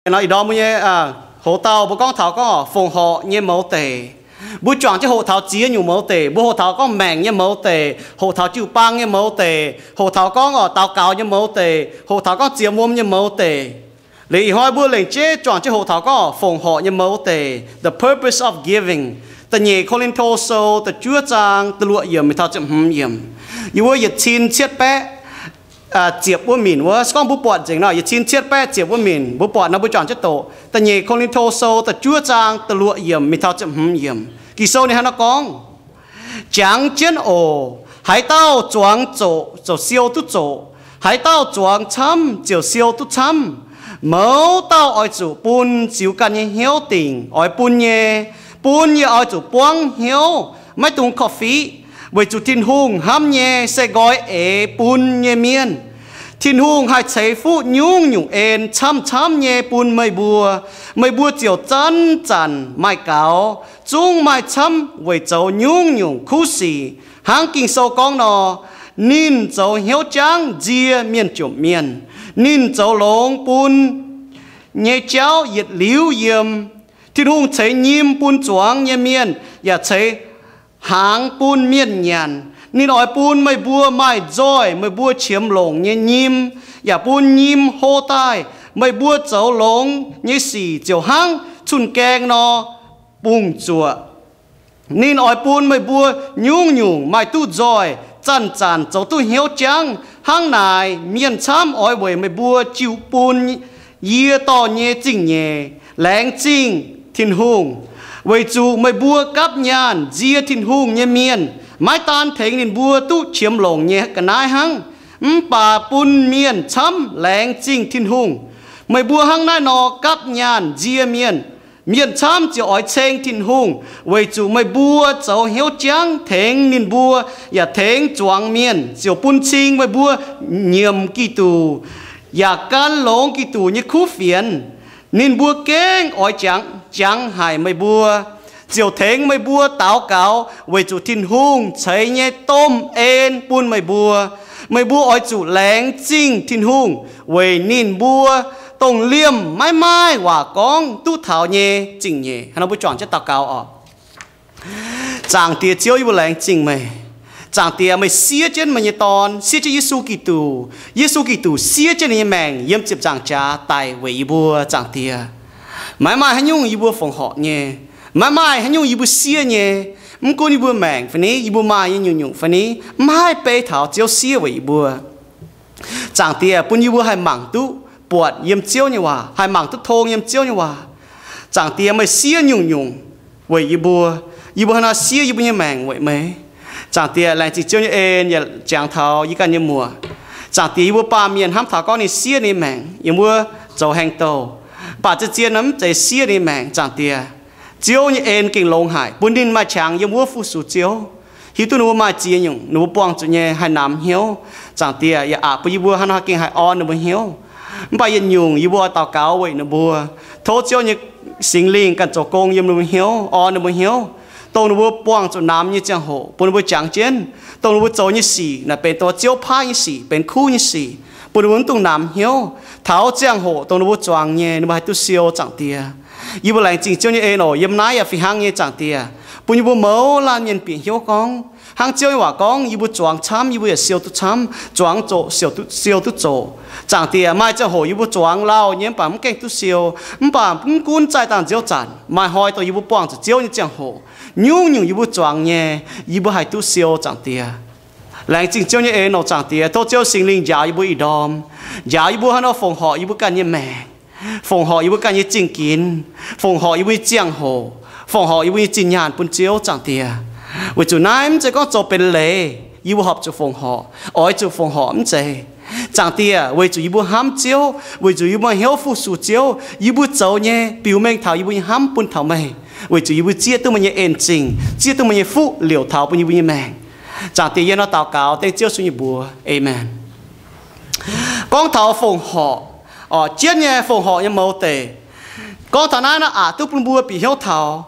Nor ih ndorm mbuo nyei hoc-dauh mbuo gorngv taux gorngv fongc horc nyei mouz deic. Mbuo juangc jienv hoqc taux ziex nyungc mouz deic. Mbuo hoqc taux gorngv maengc nyei mouz deic, hoqc taux jiu-baang nyei mouz deic, hoqc taux gorngv oc daux gaux nyei mouz deic, hoqc taux gorngv ziex wuom nyei mouz deic. Liuz ih hnoi mbuo lengc jeiv juangc jienv hoqc taux gorngv fongc horc nyei mouz deic, the purpose of giving. Da'nyeic Ko^lin^to Sou da'juov zaang da'luoqc yiemc mingh taux ziepc hmz yiemc. Yie wuov yietc cin cietv baeqv ziepc wuov minc wuov, se gorngv mbuo buatc nzengc nor, yietc cin cietv baeqv ziepc wuov minc, mbuo buatc nor mbuo juangc jienv doqc. Da'nyeic Ko^lin^to Sou da'juov zaang da'luoqc yiemc mingh taux ziepc hmz yiemc. Ging-Sou ninh hnangv naaiv gorngv, Jangx jienv oc. Haaix dauh zuangx zoqc, ziouc siou duqv zoqc. Haaix dauh zuangx camv, ziouc siou duqv camv. Mouz dauh oix zuqc bun ziux ganh nyei hnyouv dingc oix bun nyei, bun yie oix zuqc buangv hnyouv, maiv dungx korv-fiqv, weic zuqc Tin-Hungh hnamv nyei se nqoi eix bun nyei mienh. Tin-Hungh haih ceix fuqv nyungc-nyungc en camv-camv nyei bun meih mbuo. Meih mbuo ziouc zanc-zanc maaih gaux, zungv maaih camv weic zoux nyungc-nyungc kuv sic. Hnangv Ging-Sou gorngv nor, Ninh zoux hnyouv jangv nzie mienh jomc mienh. Ninh zoux longx bun nyei jauv yietc liuz yiem. Tin-Hungh ceix nyim bun zuangx nyei mienh, yaac ceix hnaangx bun mienh nyanc. Ninh oix bun meih mbuo maaih nzoih meih mbuo qiemx longc nyei nyim, yaac bun nyim hlo daaih. Meih mbuo zoux longx nyei sic ziouc hnangv cun-gaeng nor bungx zuoqc. Ninh oix bun meih mbuo nyungc-nyungc maaih duqv nzoih, zanc-zanc zoux duqv hnyouv jangv. Hnangv naaic, mienh camv oix weic meih mbuo jiu bun yie dorh nyei zingh nyeic laengz zingh Tin-Hungh, weic zuqc meih mbuo gapv nyaanh nzie Tin-Hungh nyei mienh, maiv daan tengx ninh mbuo duqv qiemx longc nyei ga'naaiv hnangv, mv baac bun mienh camv laengz zingh Tin-Hungh. Meih mbuo hnangv naaiv nor gapv nyaanh nzie mienh, mienh camv ziouc oix ceng Tin-Hungh, weic zuqc meih mbuo zoux hnyouv jangv tengx ninh mbuo yaac tengx zuangx mienh, ziouc bun cing meih mbuo nyiemc Giduc, yaac gan longx Giduc nyei kuv fienx. Ninh mbuo gengh oix jangx, jangx haic meih mbuo, ziouc tengx meih mbuo daux gaux weic zuqc Tin-Hungh ceix nyei domh en bun meih mbuo. Meih mbuo oix zuqc laengz zingh Tin-Hungh weic ninh mbuo dongh liemh maiv maaih waac gorngv duqv taux nyei zingh nyeic. Hnangv nor mbuo juangc jienv daux gaux oc. Zaangc Diex Ziouv, yie mbuo laengz zingh meih. Zaangc Diex, meih siev jienv meih nyei Dorn, siev jienv Yesu Giduc. Yesu Giduc siev jienv ninh nyei maengc yiem ziepc nzaangc jaax daic weic yie mbuo. Zaangc Diex, maiv maaih haaix nyungc yie mbuo fongc horc nyei, maiv maaih haaix nyungc yie mbuo siev nyei. Mv gunv yie mbuo maengc fai ni, yie mbuo maaih nyei nyungc-nyungc fai ni, mv haih beiv taux Ziouv siev weic yie mbuo. Zaangc Diex, bun yie mbuo haih mangc duqv buatc yiem Ziouv nyei waac, haih mangc duqv tong yiem Ziouv nyei waac. Zaangc Diex, meih siev nyungc-nyungc weic yie mbuo. Yie mbuo hnangv naaiv siev yie mbuo nyei maengc weic meih. Zaangc Diex, laengz zingh Ziouv nyei en yaac jangx taux yie ganh nyei muoc. Zaangc Diex, yie mbuo baamh mienh hnamv taux gorngv ninh siev ninh maengc yiem wuov zoux heng douh, mv baac zien-zien nor mv zeiz siev ninh maengc. Zaangc Diex, Ziouv nyei en gengh longx haic, bun ninh maaih qangx yiem wuov fu-sux Ziouv, hiuv duqv ninh mbuo maaih ziex nyungc ninh mbuo buangh zuqc nyei haih namx hnyouv. Zaangc Diex, yaac aqc bun yie mbuo hnangv nor gengh haih orn ninh mbuo hnyouv. Mv baac yietc nyungc yie mbuo oix daux gaux weic ninh mbuo. Tov Ziouv nyei Singx Lingh ganh zoux gong yiem ninh mbuo hnyouv, orn ninh mbuo hnyouv, dongh ninh mbuo buangh zuqc namx nyei ziangh hoc bun ninh mbuo jangx jienv, dongh ninh mbuo zoux nyei sic naaic benx dongh Ziouv paaiv nyei sic, benx kuv nyei sic, bun ninh mbuo mv dungx namx hnyouv. Taux ziangh hoc dongh ninh mbuo zuangx nyei ninh mbuo haih duqv siou. Zaangc Diex, yie mbuo laengz zingh Ziouv nyei en oc. Yiem naaiv yaac fih hnangv nyei, Zaangc Diex, bun yie mbuo mouz laanh mienh bieqc hnyouv gorngv, hnangv Ziouv nyei waac gorngv, yie mbuo zuangx camv yie mbuo yaac siou duqv camv, zuangx zoqc siou duqv, siou duqv zoqc. Zaangc Diex, maaih ziangh hoc yie mbuo zuangx lauh nyei mv baac mv gaengh duqv siou, mv baac mv gunv zaih dangh nziouv zanc, maaih hnoi dongh yie mbuo buangh zuqc Ziouv nyei ziangh hoc, nyungc-nyungc yie mbuo zuangx nyei, yie mbuo haih duqv siou. Zaangc Diex, laengz zingh Ziouv nyei en oc. Zaangc Diex, tov Ziouv Singx Lingh njaaux yie mbuo ih ndorm, njaaux yie mbuo hnangv nor fongc horc yie mbuo ganh nyei maengc, fongc horc yie mbuo ganh nyei zingh ginx, fongc horc yie mbuo nyei ziangh hoc, fongc horc yie mbuo nyei zinh nyaanh bun Ziouv. Zaangc Diex, weic zuqc naaiv mv zeiz gorngv zoux benx leiz yie mbuo horpc zuqc fongc horc, oix zuqc fongc horc, mv zeiz. Zaangc Diex, weic zuqc yie mbuo hnamv Ziouv, weic zuqc yie mbuo hnyouv fu-sux Ziouv, yie mbuo zoux nyei biux mengh taux yie mbuo nyei hnamv bun taux meih, weic zuqc yie mbuo zieqv duqv meih nyei en zingh, zieqv duqv meih nyei fuqv liouc taux bun yie mbuo nyei maengc. Zaangc Diex, yie hnangv nor daux gaux dengv Ziouv Yesu nyei mbuox, aamen. Gorngv taux fongc horc, oc, jienv nyei fongc horc nyei mouz deic. Gorngv taux naaiv nor aqc duqv bun mbuo bieqc hnyouv taux,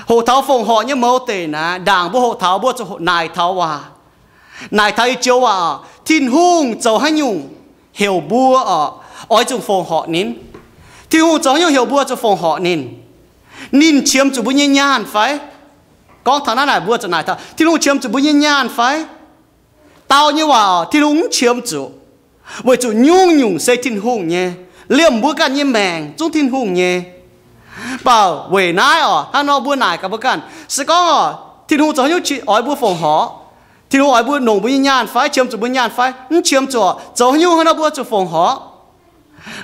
hoqc taux fongc horc nyei mouz deic naaiv, ndaangc mbuo hoqc taux mbuo zuqc naaic taux waac, naaic taux i joux waac, Tin-Hungh zoux haaix nyungc heuc mbuo oc, oix zuqc fongc horc ninh. Tin-Hungh zoux haaix nyungc heuc mbuo zuqc fongc horc ninh? Ninh qiemx zuqc mbuo nyei nyaanh fai? Gorngv taux naaiv naaic mbuo zuqc naaic taux, Tin-Hungh qiemx zuqc mbuo nyei nyaanh fai? Dau nyei waac oc, Tin-Hungh mv qiemx zuqc, weic zuqc nyungc-nyungc se Tin-Hungh nyei. Liemh mbuo ganh nyei maengc zungv Tin-Hungh nyei. Mv baac weic naaiv oc, hnangv nor mbuo naaic gaax mbuo ganh, se gorngv oc, Tin-Hungh zoux haaix nyungc oix mbuo fongc horc? Tin-Hungh oix mbuo longc mbuo nyei nyaanh fai, qiemx zuqc mbuo nyaanh fai? Mv qiemx zuqc. Zoux haaix nyungc hnangv nor mbuo zuqc fongc horc?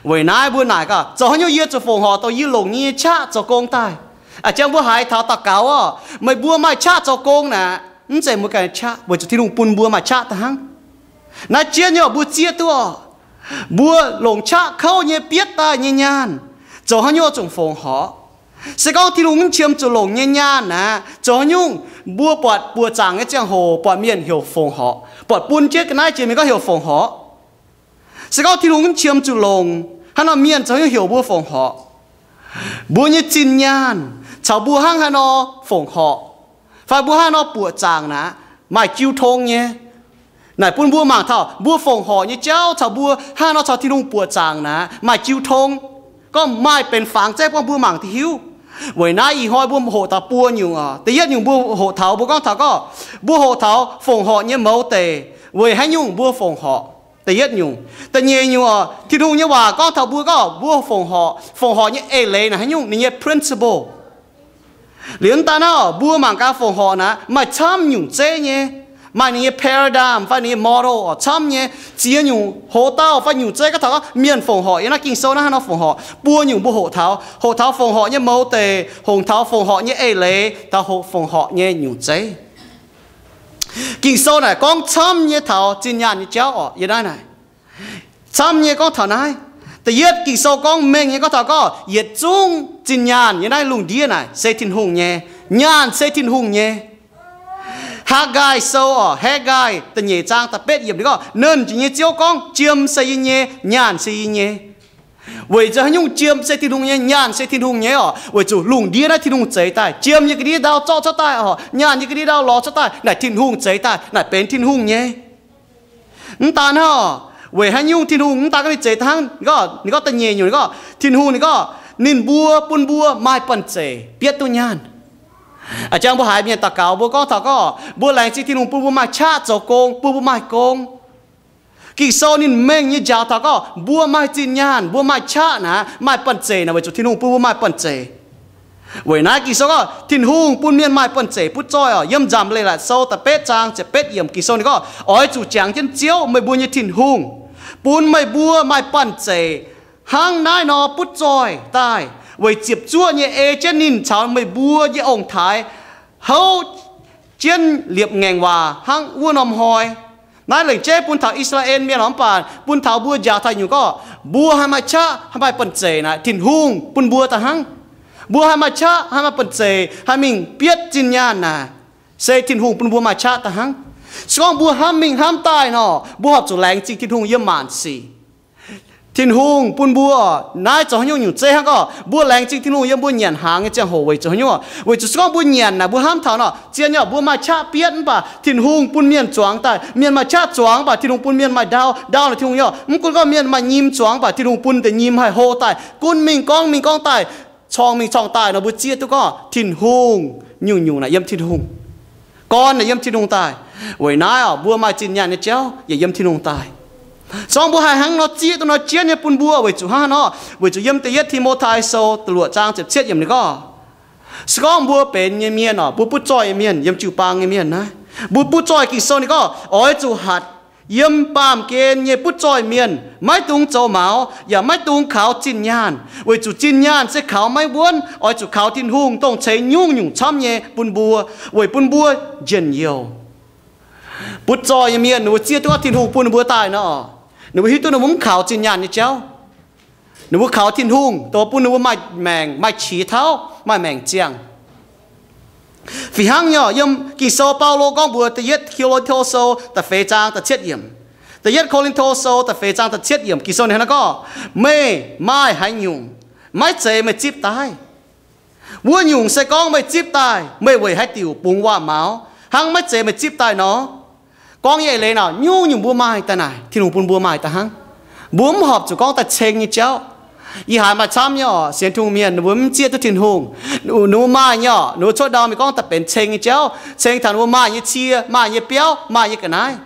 Weic naaiv mbuo naaic gaax, zoux haaix nyungc yie zuqc fongc horc dongh yie longc nyei qaqv zoux gong daaih? A'jang mbuo haiz taux daux gaux oc, meih mbuo maaih qaqv zoux gong naaic, mv zeiz mbuo ganh qaqv, weic zuqc Tin-Hungh bun mbuo maaih qaqv daaih hnangv. Naaiv jienv nyei oc, mbuo zieqv duqv oc, mbuo longc qaqv kouv nyei bietv daaih nyei nyaanh, zoux haaix nyungc zuqc fongc horc? Se gorngv Tin-Hungh mv qiemx zuqc longc nyei nyaanh naaic, zoux haaix nyungc mbuo buatc buoqc zaangc nyei ziangh hoc buatc mienh heuc fongc horc, buatc bun jienv ga'naaiv jiex mingh gorngv heuc fongc horc? Se gorngv Tin-Hungh mv qiemx zuqc longc, hnangv nor mienh zoux haaix nyungc heuc mbuo fongc horc? Mbuo nyei zinh nyaanh caux mbuo hnangv haaix nor fongc horc, fai mbuo hnangv haaix nor buoqc zaangc naaic, maaih jiu tong nyei. Naaic bun mbuo mangc taux mbuo fongc horc nyei jauv caux mbuo hnangv haaix nor caux Tin-Hungh buoqc zaangc naaic maaih jiu tong. Gorngv maaih benx fangx zeiv bun mbuo mangc duqv hiuv. Weic naaiv ih hnoi mbuo hoqc taux buo nyungc oc. Da'yietv nyungc mbuo hoqc taux, mbuo gorngv taux gorngv, mbuo hoqc taux fongc horc nyei mouz deic weic haaix nyungc mbuo fongc horc. Da'yietv nyungc. Da'nyeic nyungc oc, Tin-Hungh nyei waac gorngv taux mbuo gorngv mbuo fongc horc, fongc horc nyei eix leiz naaic haaix nyungc, ninh nyei principle. Liuz mv daan naaiv oc, mbuo mangc gaax fongc horc naaic maaih camv nyungc zeiv nyei, maaih ninh nyei paradigm fai ninh nyei model oc, camv nyei. Ziex nyungc hoz dauh fai nyungc zeiv gorngv taux gorngv mienh fongc horc yiem naaiv Ging-Sou naaiv hnangv nor fongc horc. Buo nyungc mbuo hoqc taux, hoqc taux fongc horc nyei mouz deic, hoqc taux fongc horc nyei eix leiz, taux hoqc fongc horc nyei nyungc zeiv. Ging-Sou naaic gorngv camv nyei taux zinh nyaanh nyei jauv oc, yiem naaiv naaic. Camv nyei gorngv taux naaiv. Da'yietv Ging-Sou gorngv mengh nyei gorngv taux gorngv yietc zungv zinh nyaanh yiem naaiv lungh ndiev naaic se Tin-Hungh nyei. Nyaanh se Tin-Hungh nyei. Haagai Sou oc, Haagai da'nyeic zaang da'betv yiemc ninh gorngv, Nernh Jiex nyei Ziouv gorngv, Jiem se yie nyei, nyaanh se yie nyei. Weic zuqc haaix nyungc jiem se Tin-Hungh nyei, nyaanh se Tin-Hungh nyei oc? Weic zuqc lungh ndiev naaiv Tin-Hungh zeix daaih. Jiem yiem ga'ndiev ndau zorqv cuotv daaih oc, nyaanh yiem ga'ndiev ndau lorz cuotv daaih, naaic Tin-Hungh zeix daaih, naaic benx Tin-Hungh nyei. Mv daan hnangv, weic haaix nyungc Tin-Hungh mv daan gorngv ninh zeix daaih hnangv? Ninh gorngv, ninh gorngv da'nyeic nyungc, ninh gorngv Tin-Hungh ninh gorngv ninh mbuo, bun mbuo maaih banh zeic bietv duqv nyaanh. A'jang mbuo haiz mienh daux gaux mbuo gorngv taux gorngv mbuo laengz zingh Tin-Hungh bun mbuo maaih qaqv zoux gong, bun mbuo maaih gong. Ging-Sou ninh mengh nyei njaaux taux gorngv mbuo maaih zinh nyaanh, mbuo maaih qaqv naaic, maaih banh zeic naaic, weic zuqc Tin-Hungh bun mbuo maaih banh zeic. Weic naaiv Ging-Sou gorngv Tin-Hungh bun mienh maaih banh zeic butv zoih oc. Yiem Nzamc Leiz-Latc Sou da'betv zaang ziepc betv yiemc Ging-Sou ninh gorngv, Oix zuqc jangx jienv Ziouv, meih mbuo nyei Tin-Hungh, bun meih mbuo maaih banh zeic hnangv naaiv nor butv zoih daaih, weic ziepc zuoqv nyei ei jienv ninh caux meih mbuo nyei ong-taaix houv jienv liepc ngaengc waac hnangv wuov norm hnoi. Naaiv lengc jeiv bun taux I^saa^laa^en Mienh oc, mv baac bun taux mbuo njaaux taux nyungc gorngv, mbuo haih maaih qaqv, haih maaih banh zeic naaic, Tin-Hungh bun mbuo daaih hnangv. Mbuo haih maaih qaqv, haih maaih banh zeic, haih mingh bietv zinh nyaanh naaic, se Tin-Hungh bun mbuo maaih qaqv daaih hnangv. Se gorngv mbuo hnamv mingh hnamv daaih nor, mbuo horpc zuqc laengz zingh Tin-Hungh yiem maanc sic. Tin-Hungh bun mbuo naaiv zoux haaix nyungc nyungc zeiv hnangv gorngv mbuo laengz zingh Tin-Hungh yiem mbuo nyanc hnaangx nyei ziangh hoc weic zuqc haaix nyungc? Weic zuqc se gorngv mbuo nyanc naaic, mbuo hnamv taux nor, zien nyei, mbuo maaih qaqv bietv, mv baac Tin-Hungh bun mienh zuangx daaih. Mienh maaih qaqv zuangx, mv baac Tin-Hungh bun mienh maaih ndau. Ndau naaic Tin-Hungh nyei. Mv gunv gorngv mienh maaih nyim zuangx, mv baac Tin-Hungh bun deix nyim haih hlo daaih, gunv mingh gorngv mingh gorngv daaih, corng mingh corng daaih nor, mbuo zieqv duqv gorngv Tin-Hungh nyungc-nyungc naaic yiem Tin-Hungh. Gorn naaic yiem Tin-Hungh daaih. Weic naaiv oc, mbuo maaih zinh nyaanh nyei jauv yaac yiem Tin-Hungh daaih. Se gorngv mbuo haih hnangv nor zieqv duqv nor jienv nyei bun mbuo, weic zuqc hnangv haaix nor? Weic zuqc yiem da'yietv Ti^mo^tai Sou da'luoqc zaang ziepc cietv yiemc ninh gorngv, se gorngv mbuo benx nyei mienh oc, mbuo butv zoih nyei mienh, yiem jiu-baang nyei mienh naaiv, mbuo butv zoih, Ging-Sou ninh gorngv oix zuqc hatc yiem baamh gen nyei butv zoih mienh maiv dungx zoux maux yaac maiv dungx kaux zinh nyaanh, weic zuqc zinh nyaanh se kaux maiv wuonv. Oix zuqc kaux Tin-Hungh, dongh ceix nyungc-nyungc camv nyei bun mbuo, weic bun mbuo njien-youh. Butv zoih nyei mienh ninh mbuo zieqv duqv Tin-Hungh bun ninh mbuo daaih nor, ninh mbuo hiuv duqv ninh mbuo mv kaux zinh nyaanh nyei jauv. Ninh mbuo kaux Tin-Hungh, dongh bun ninh mbuo maaih maengc, maaih qiex tauv, maaih maengc ziangh. Fih hnangv nyei, yiem Ging-Sou Baulo gorngv mbuox da'yietv Ko^lin^to Sou da'feix zaang da'cietv yiemc, da'yietv Ko^lin^to Sou da'feix zaang da'cietv yiemc, Ging-Sou ninh hnangv naaiv gorngv, Meih maaih haaix nyungc, maiv zeiz meih zipv daaih? Wuov nyungc se gorngv meih zipv daaih, meih weic haaix diuc bungx waac-maux hnangv maiv zeiz meih zipv daaih nor? Gorngv nyei eix leiz naaic, nyungc-nyungc mbuo maaih daaih naaic, Tin-Hungh bun mbuo maaih daaih hnangv. Mbuo mv horpc zuqc gorngv daaih ceng nyei jauv. Yie haiz maaih camv nyei oc, sienx Tin-Hungh mienh ninh mbuo mv zieqv duqv Tin-Hungh. Ninh mbuo maaih nyei oc, ninh mbuo cuotv ndau mingh gorngv daaih benx ceng nyei jauv, ceng taux ninh mbuo maaih nyei cie, maaih nyei biauv, maaih nyei ga'naaiv.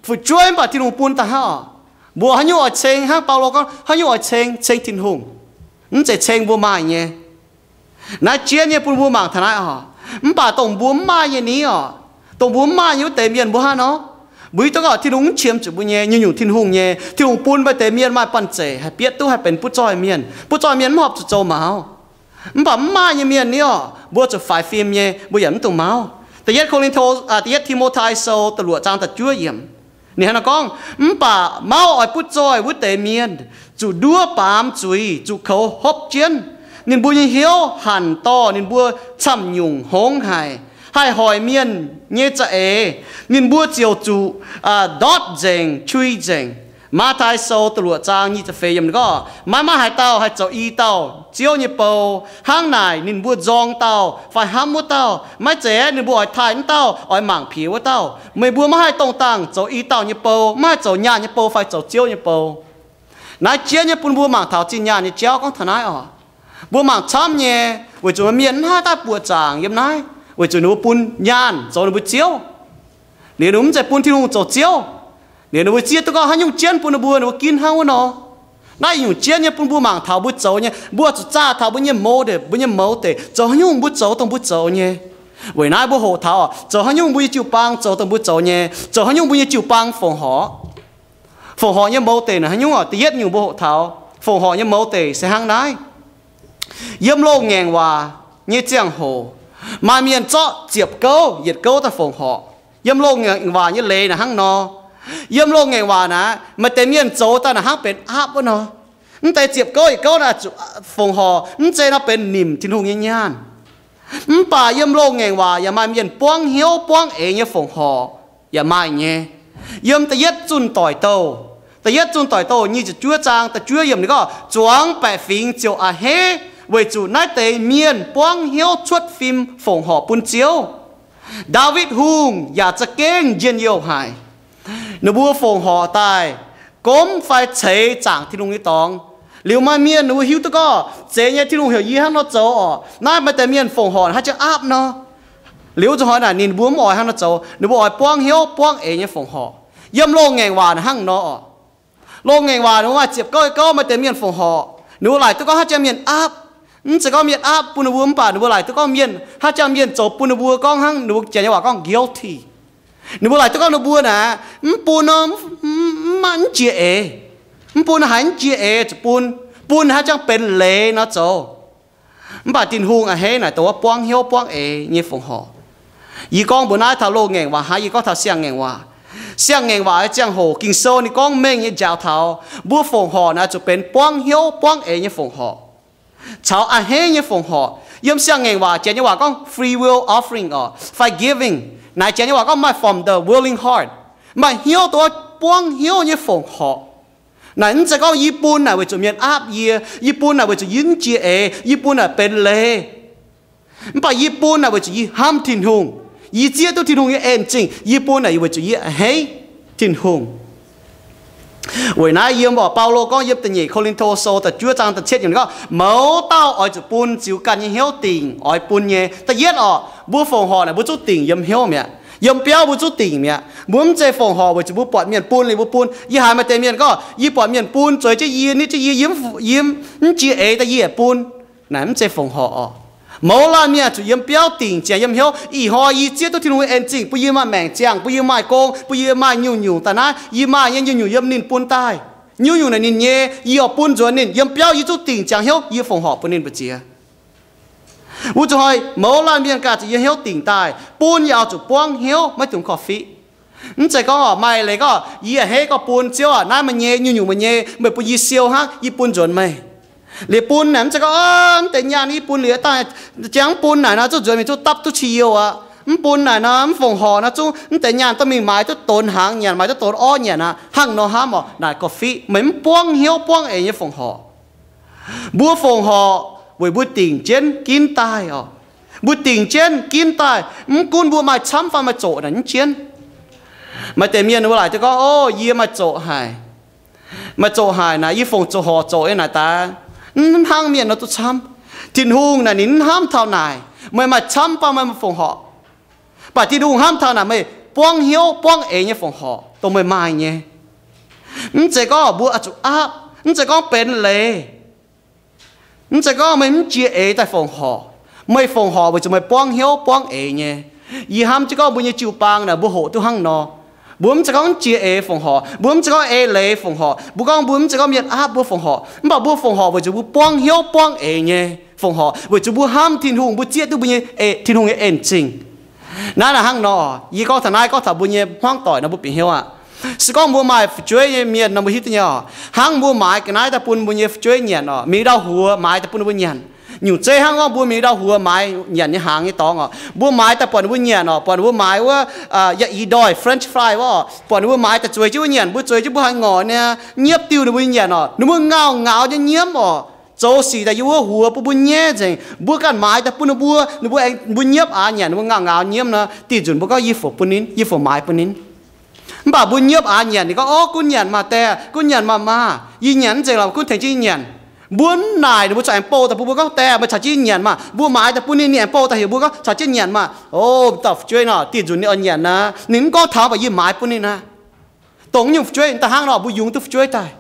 Fu'jueiv, mv baac Tin-Hungh bun daaih hnangv oc. Mbuo haaix nyungc oix ceng hnangv Baulo gorngv, haaix nyungc oix ceng, ceng Tin-Hungh, mv zeiz ceng mbuo maaih nyei. Naaiv jienv nyei bun mbuo mangc taux naaiv oc. Mv baac dongh mbuo mv maaih nyei ni oc, dongh mbuo mv maaih nyei wuov deix mienh mbuo hnangv nor, mbuo hiuv duqv gorngv Tin-Hungh mv qiemx zuqc mbuo nyei, nyungc-nyungc Tin-Hungh nyei, Tin-Hungh bun maaih deix mienh maaih banh zeic haih bietv duqv haih benx butv zoih mienh. Butv zoih mienh mv horpc zuqc zoux maux. Mv baac mv maaih nyei mienh ni oc, mbuo zuqc faix fim nyei, mbuo yaac mv dungx mauv. Da'yietv Ko^lin^to, aa, da'yietv Ti^mo^tai Sou da'luoqc zaang da'juov yiemc, ninh hnangv naaiv gorngv, mv baac mauv oix butv zoih wuov deix mienh, zuqc nduov baamz zuiz, zuqc koux hopv jienv. Ninh mbuo nyei hnyouv hanc dorh ninh mbuo camv-nyungc hngongx haic, haih hoic mienh nyei za'eix. Ninh mbuo ziouc zuqc, aa, ndortv nzengc, qui nzengc. Matv^tai Sou da'luoqc zaang nyic ziepc feix yiemc gorngv, maiv maaih haaix dauh haih zoux i dauh Ziouv nyei bou. Hnangv naaic ninh mbuo nzorng dauh fai hnamv wuov dauh. Maiv zeiz aeqv, ninh mbuo oix taaih wuov dauh, oix mangc piex wuov dauh. Meih mbuo maiv haih dongh dangh zoux i dauh nyei bou, maiv haih zoux nyaanh nyei bou fai zoux Ziouv nyei bou. Naaiv jienv nyei bun mbuo mangc taux zinh nyaanh nyei jauv gorngv taux naaiv oc. Mbuo mangc camv nyei, weic zuqc mienh mv haih daaih buoqc zaangc yiem naaiv, weic zuqc ninh mbuo bun nyaanh zoux ninh mbuo ziouv. Liuz ninh mbuo mv zeiz bun Tin-Hungh zoux ziouv. Liuz ninh mbuo zieqv duqv gorngv haaix nyungc jienv bun ninh mbuo, ninh mbuo ginv hnangv wuov nor. Naaiv nyungc jienv nyei bun mbuo mangc taux mbuo zoux nyei, mbuo zuqc zaah taux mbuo nyei motive, mbuo nyei moux deix, zoux haaix nyungc mbuo zoux dongh mbuo zoux nyei. Weic naaiv mbuo hoqc taux oc, zoux haaix nyungc mbuo nyei jiu-baang zoux dongh mbuo zoux nyei, zoux haaix nyungc mbuo nyei jiu-baang fongc horc. Fongc horc nyei moux deic naaic haaix nyungc oc? Da'yietv nyungc mbuo hoqc taux fongc horc nyei moux deic se hnangv naaiv. Yiem loz-ngaengc waac nyei ziangh hoc, maaih mienh zorqv ziepc gouv yietc gouv daaih fongc horc. Yiem loz-ngaengc waac nyei leiz naaic hnangv nor. Yiem loz-ngaengc waac naaic, maaih deix mienh zoux daaih naaic hnangv benx aapv wuov nor. Mv deix ziepc gouv yietc gouv naaic zuqc fongc horc, mv zeiz nor benx nimc Tin-Hungh nyei nyaanh. Mv baac yiem loz-ngaengc waac yaac maaih mienh buangv hnyouv buangv eix nyei fongc horc yaac maaih nyei. Yiem da'yietv Zunh Doic Douh, da'yietv Zunh Doic Douh nyic ziepc juov zaang da'juov yiemc ninh gorngv, zuangx baeqc fingx ziouc a'hneiv weic zuqc naaiv deix mienh buangv hnyouv cuotv fim fongc horc bun Ziouv. Ndaawitv Hungh yaac za'gengh njien-youh haic. Ninh mbuo fongc horc daaih gomv fai ceix zaangc Tin-Hungh nyei dorngx. Liuz maaih mienh ninh mbuo hiuv duqv gorngv, zeiz nyei, Tin-Hungh heuc yie hnangv nor zoux oc. Naaiv maaih deix mienh fongc horc haaix jangx aapv nor. Liuz zuqc hnoi naaic ninh mbuo mv oix hnangv nor zoux, ninh mbuo oix buangv hnyouv buangv eix nyei fongc horc. Yiem loz-ngaengc waac hnangv nor oc. Loz-ngaengc waac ninh mbuo maaih ziepc gouv gouv maaih deix mienh fongc horc, ninh mbuo laaic duqv gorngv haaix jangx mienh aapv. Mv zeiz gorngv mienh aapv bun ninh mbuo, mv baac ninh mbuo laaic duqv gorngv mienh, haaix jangx mienh zoux bun ninh mbuo gorngv hnangv ninh mbuo janx nyei waac gorngv guilty. Ninh mbuo laaic duqv gorngv ninh mbuo naaic mv bun nor, mv, mv, mv maaih, mv jiex eix. Mv bun nor haiz mv jiex eix zuqc bun, bun haaix jangx benx leiz nor zoux. Mv baac Tin-Hungh a'hneiv naaic dongh wuov buangv hnyouv buangv eix nyei fongc horc. Yie gorngv mbuox naaiv taux loz-ngaengc waac hnangv, yie gorngv taux siang-ngaengc waac. Siang-ngaengc waac nyei ziangh hoc Ging-Sou ninh gorngv mengh nyei njaaux taux mbuo fongc horc naaic zuqc benx buangv hnyouv buangv eix nyei fongc horc caux a'hneiv nyei fongc horc. Yiem siang-ngaengc waac janx nyei waac gorngv free will offering oc, fai giving. Naaic janx nyei waac gorngv maaih from the willing heart, maaih hnyouv dongh wuov buangv hnyouv nyei fongc horc. Naaic mv zeiz gorngv yie bun naaic weic zuqc mienh aapv yie, yie bun naaic weic zuqc yie mv jiex eix, yie bun naaic benx leiz. Mv baac yie bun naaic weic zuqc yie hnamv Tin-Hungh, yie zieqv duqv Tin-Hungh nyei en zingh. Yie bun naaic weic zuqc yie a'hneiv Tin-Hungh. Weic naaiv yiem oc, Baulo gorngv yiem da'nyeic Ko^lin^to Sou da'juov zaang da'cietv yiemc ninh gorngv, mouz dauh oix zuqc bun ziux ganh nyei hnyouv dingc oix bun nyei. Da'yietv oc, mbuo fongc horc naaic mbuo zungv dingc yiem hnyouv mi'aqv. Yiem biauv mbuo zungv dingc mi'aqv. Mbuo mv zeiz fongc horc weic zuqc mbuo buatc mienh bun liuz mbuo bun. Yie haiz maaih deix mienh gorngv, yie buatc mienh bun zueiz jienv yie, nitv jienv yie, yie mv, yie mv jiex eix daaih yie yaac bun. Naaic mv zeiz fongc horc oc. Mouz laanh mienh zuqc yiem biauv dingc ziangx yiem hnyouv. Ih hnoi yie zieqv duqv Tin-Hungh nyei en zingh bun yie maaih maengc ziangh, bun yie maaih gong, bun yie maaih nyungc-nyungc daaih naaiv, yie maaih nyei nyungc-nyungc yiem ninh bun daaih. Nyungc-nyungc naaic ninh nyei, yie oix bun nzuonx ninh. Yiem biauv yie zungv dingc ziangx hnyouv, yie fongc horc bun ninh mbu'ziex. Wuov zuqc hnoi mouz laanh mienh ganh zuqc yiem hnyouv dingc daaih, bun yaac oix zuqc buangv hnyouv, maiv dungx korv-fiqv. Mv zeiz gorngv oc, maaih leiz gorngv, yie a'hneiv gorngv bun Ziouv aac, naaiv meih nyei, nyungc-nyungc meih nyei, meih bun yie siou hnangv, yie bun nzuonx meih. Liuz bun naaic mv zeiz gorngv, aa, mv deix nyaanh yie bun liuz dangh, jangx mv bun naaic nor zungv nzuonx mingh zungv dapv duqv ci youh aqv. Mv bun naaic nor, mv fongc horc nor zungv mv deix nyaanh dorh mingh maaiz duqv donx hnaangx nyanc, maaiz duqv donx orv nyanc aqv. Hnangv nor hnamv oc, naaic korv-fiqv, meih mv buangv hnyouv buangv eix nyei fongc horc. Mbuo fongc horc weic mbuo dingc jienv ginv daaih oc. Mbuo dingc jienv ginv daaih, mv gunv mbuo maaih camv fai maaih zoqc naaic mv jienv. Maaih deix mienh mbuo laaic duqv gorngv, o, yie maaih zoqc haic. Maaih zoqc haic naaic, yie fongc zoqc horc zoqc nyei naaic daaih, Mv hnangv mienh nor duqv camv. Tin-Hungh naaic ninh mv hnamv taux naaic, meih maaih camv fai meih maaih fongc horc. Mv baac Tin-Hungh hnamv taux naaic meih buangv hnyouv buangv eix nyei fongc horc dongh meih maaih nyei. Mv zeiz gorngv mbuo oix zuqc aapv, mv zeiz gorngv benx leiz, mv zeiz gorngv meih mv jiex eix daaih fongc horc. Meih fongc horc weic zuqc meih buangv hnyouv buangv eix nyei. Yie hnamv jienv gorngv mbuo nyei jiu-baang naaic mbuo hoqc duqv hnangv nor. Mbuo mv zeiz gorngv jiex eix fongc horc, mbuo mv zeiz gorngv eix leiz fongc horc, mbuo gorngv mbuo mv zeiz gorngv mienh aapv mbuo fongc horc, mv baac mbuo fongc horc weic zuqc mbuo buangv hnyouv buangv eix nyei fongc horc, weic zuqc mbuo hnamv Tin-Hungh, mbuo zieqv duqv mbuo nyei, Tin-Hungh nyei en zingh. Naaiv naaic hnangv nor, yie gorngv taux naaiv, gorngv taux mbuo nyei hmuangv doic nor mbuo bieqc hnyouv aqv. Se gorngv mbuo maaih fu'jueiv nyei mienh nor mbuo hiuv duqv nyei oc. Hnangv mbuo maaiz ga'naaiv daaih bun mbuo nyei fu'jueiv nyanc oc, mingh ndau-huox maaiz daaih bun ninh mbuo nyanc. Nyungc zeiv hnangv gorngv mbuo mingh ndau-huox maaiz nyanc nyei hnaangx nyei dorngx oc, mbuo maaiz daaih buatc ninh mbuo nyanc oc, buatc ninh mbuo maaiz wuov, yaac i ndoih French fry wuov oc, buatc ninh mbuo maaiz daaih zueiz jienv mbuo nyanc, mbuo zueiz jienv mbuo haiz ngorc niaa, nyiepv diuh ninh mbuo nyanc oc, ninh mbuo ngauh ngaaux nyei nyiemv oc, zoux sic daaih yiem wuov huox bun mbuo nyei nzengc. Mbuo ganh maaiz daaih bun ninh mbuo, ninh mbuo aengx mbuo nyiepv aax nyanc, ninh mbuo ngauh ngaaux nyiemv nor, dih nzunc mbuo gorngv yie fo bun ninh, yie fo maaiz bun ninh. Mv baac mbuo nyiepv aax nyanc, ninh gorngv, Ov, gunv nyanc maah, daeh, gunv nyanc maah, maa. Yie nyanc mv nzengc lorqc, gunv tengx jienv yie nyanc. Mbuo mv naaic ninh mbuo corc aengx bouh daaih bun mbuo gorngv, Daeh, meih caux jienv nyanc maah. Mbuo maaiz daaih bun ninh, ninh aengx bouh daaih heuc mbuo gorngv, Caux jienv nyanc maah. Ov, dauh fu'jueiv nor, dih nzunc ninh oix nyanc naaic, ninh mv gorngv taux, mv baac yie maaiz bun ninh aqv. Dongh nyungc fu'jueiv daaih hnangv nor, mbuo yungz duqv fu'jueiv daaih.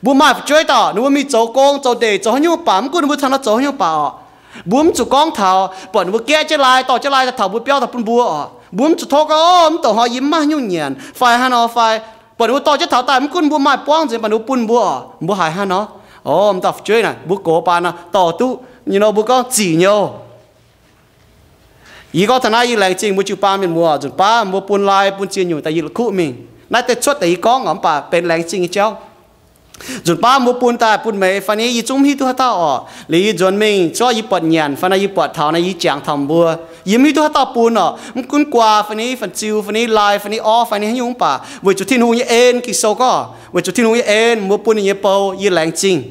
Mbuo maaih fu'jueiv daaih, ninh mbuo mingh zoux gong zoux ndeic zoux haaix nyungc baac, mv gunv ninh mbuo caux nor zoux haaix nyungc baac oc, mbuo mv zuqc gorngv taux. Buatc ninh mbuo gaeqv jienv lai, dorh jienv lai daaih taux mbuo biauv daaih bun mbuo oc, mbuo mv zuqc tov gorngv, Ov, mv douc hnoi yie mv maaih haaix nyungc nyanc fai hnangv nor fai. Buatc ninh mbuo dorh jienv taux daaih, mv gunv mbuo maaih buangv nzengc, baac ninh mbuo bun mbuo oc, mbuo haiz hnangv nor. Ov, m'dauh fu'jueiv naaic, mbuo gox baan nor dorh duqv, you know, mbuo gorngv zic nyouh. Yie gorngv taux naaiv, yie laengz zingh mbuo jiu-baang mienh muoz. Nzunc baav mbuo bun lai bun ziex nyungc daaih, yie la'kuqv mingh. Naaiv deix cuotv deix yie gorngv oc, mv baac benx laengz zingh nyei jauv. Nzunc baav mbuo bun daaih, bun meix fai ni, yie zungv mv hiuv duqv haaix dauh oc. Liuz yie nzuonx mingh, se gorngv yie buatc nyanc fai naaic, yie buatc taux naaic, yie jangx taux mbuo. Yie mv hiuv duqv haaix dauh bun oc. Mv gunv guaa fai ni, fan-ziu fai ni, lai fai ni, orv fai ni, haaix nyungc mv baac, weic zuqc Tin-Hungh nyei en, Ging-Sou gorngv, weic zuqc Tin-Hungh nyei en mbuo bun ninh nyei bou, yie laengz zingh.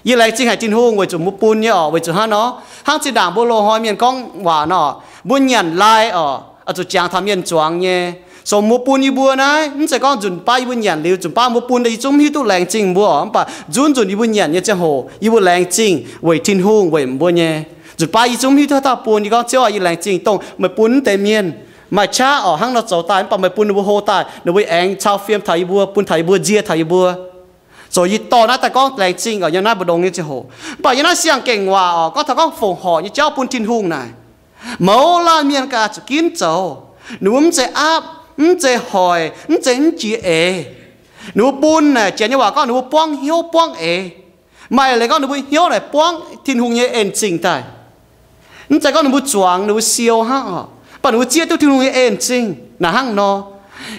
Yie laengz zingh haic Tin-Hungh weic zuqc mbuo bun nyei oc. Weic zuqc hnangv nor, hnangv zinh ndaangc mbuo loz-hnoi mienh gorngv waac nor, mbuo nyanc lai oc, oix zuqc jangx taux mienh zuangx nyei. So mbuo bun yie mbuo naaiv, mv zeiz gorngv nzunc baav yie mbuo nyanc liuz, nzunc baav mbuo bun daaih, yie zungv mv hiuv duqv laengz zingh mbuo oc. Mv baac nzunc nzunc yie mbuo nyanc nyei ziangh hoc, yie mbuo laengz zingh weic Tin-Hungh, weic mbuo nyei. Nzunc baav yie zungv mv hiuv duqv haaix dauh bun. Yie gorngv, Ziouv aah, yie laengz zingh dongh meih bun wuov deix mienh maaih qaqv oc, hnangv nor zoux daaih, mv baac meih bun ninh mbuo hlo daaih, ninh mbuo aengx cau fiem taux yie mbuo, bun taux yie mbuo, nzie taux yie mbuo. Zoux yie dorh naaiv daaih gorngv laengz zingh oc, yiem naaiv mbu'ndongx nyei ziangh hoc. Mv baac yiem naaiv siang-gaengh waac oc, gorngv taux gorngv fongc horc nyei jauv bun Tin-Hungh naaic, mouz laanh mienh ganh zuqc ginv zoux. Ninh mbuo mv zeiz aapv, mv zeiz hoic, mv zeiz mv jiex eix. Ninh mbuo bun naaic, janx nyei waac gorngv ninh mbuo buangv hnyouv buangv eix. Maaih leiz gorngv ninh mbuo hnyouv naaic buangv Tin-Hungh nyei en-zingh daaih. Mv zeiz gorngv ninh mbuo zuangx, ninh mbuo siou hnangv oc, mv baac ninh mbuo zieqv duqv Tin-Hungh nyei en-zingh naaic hnangv nor.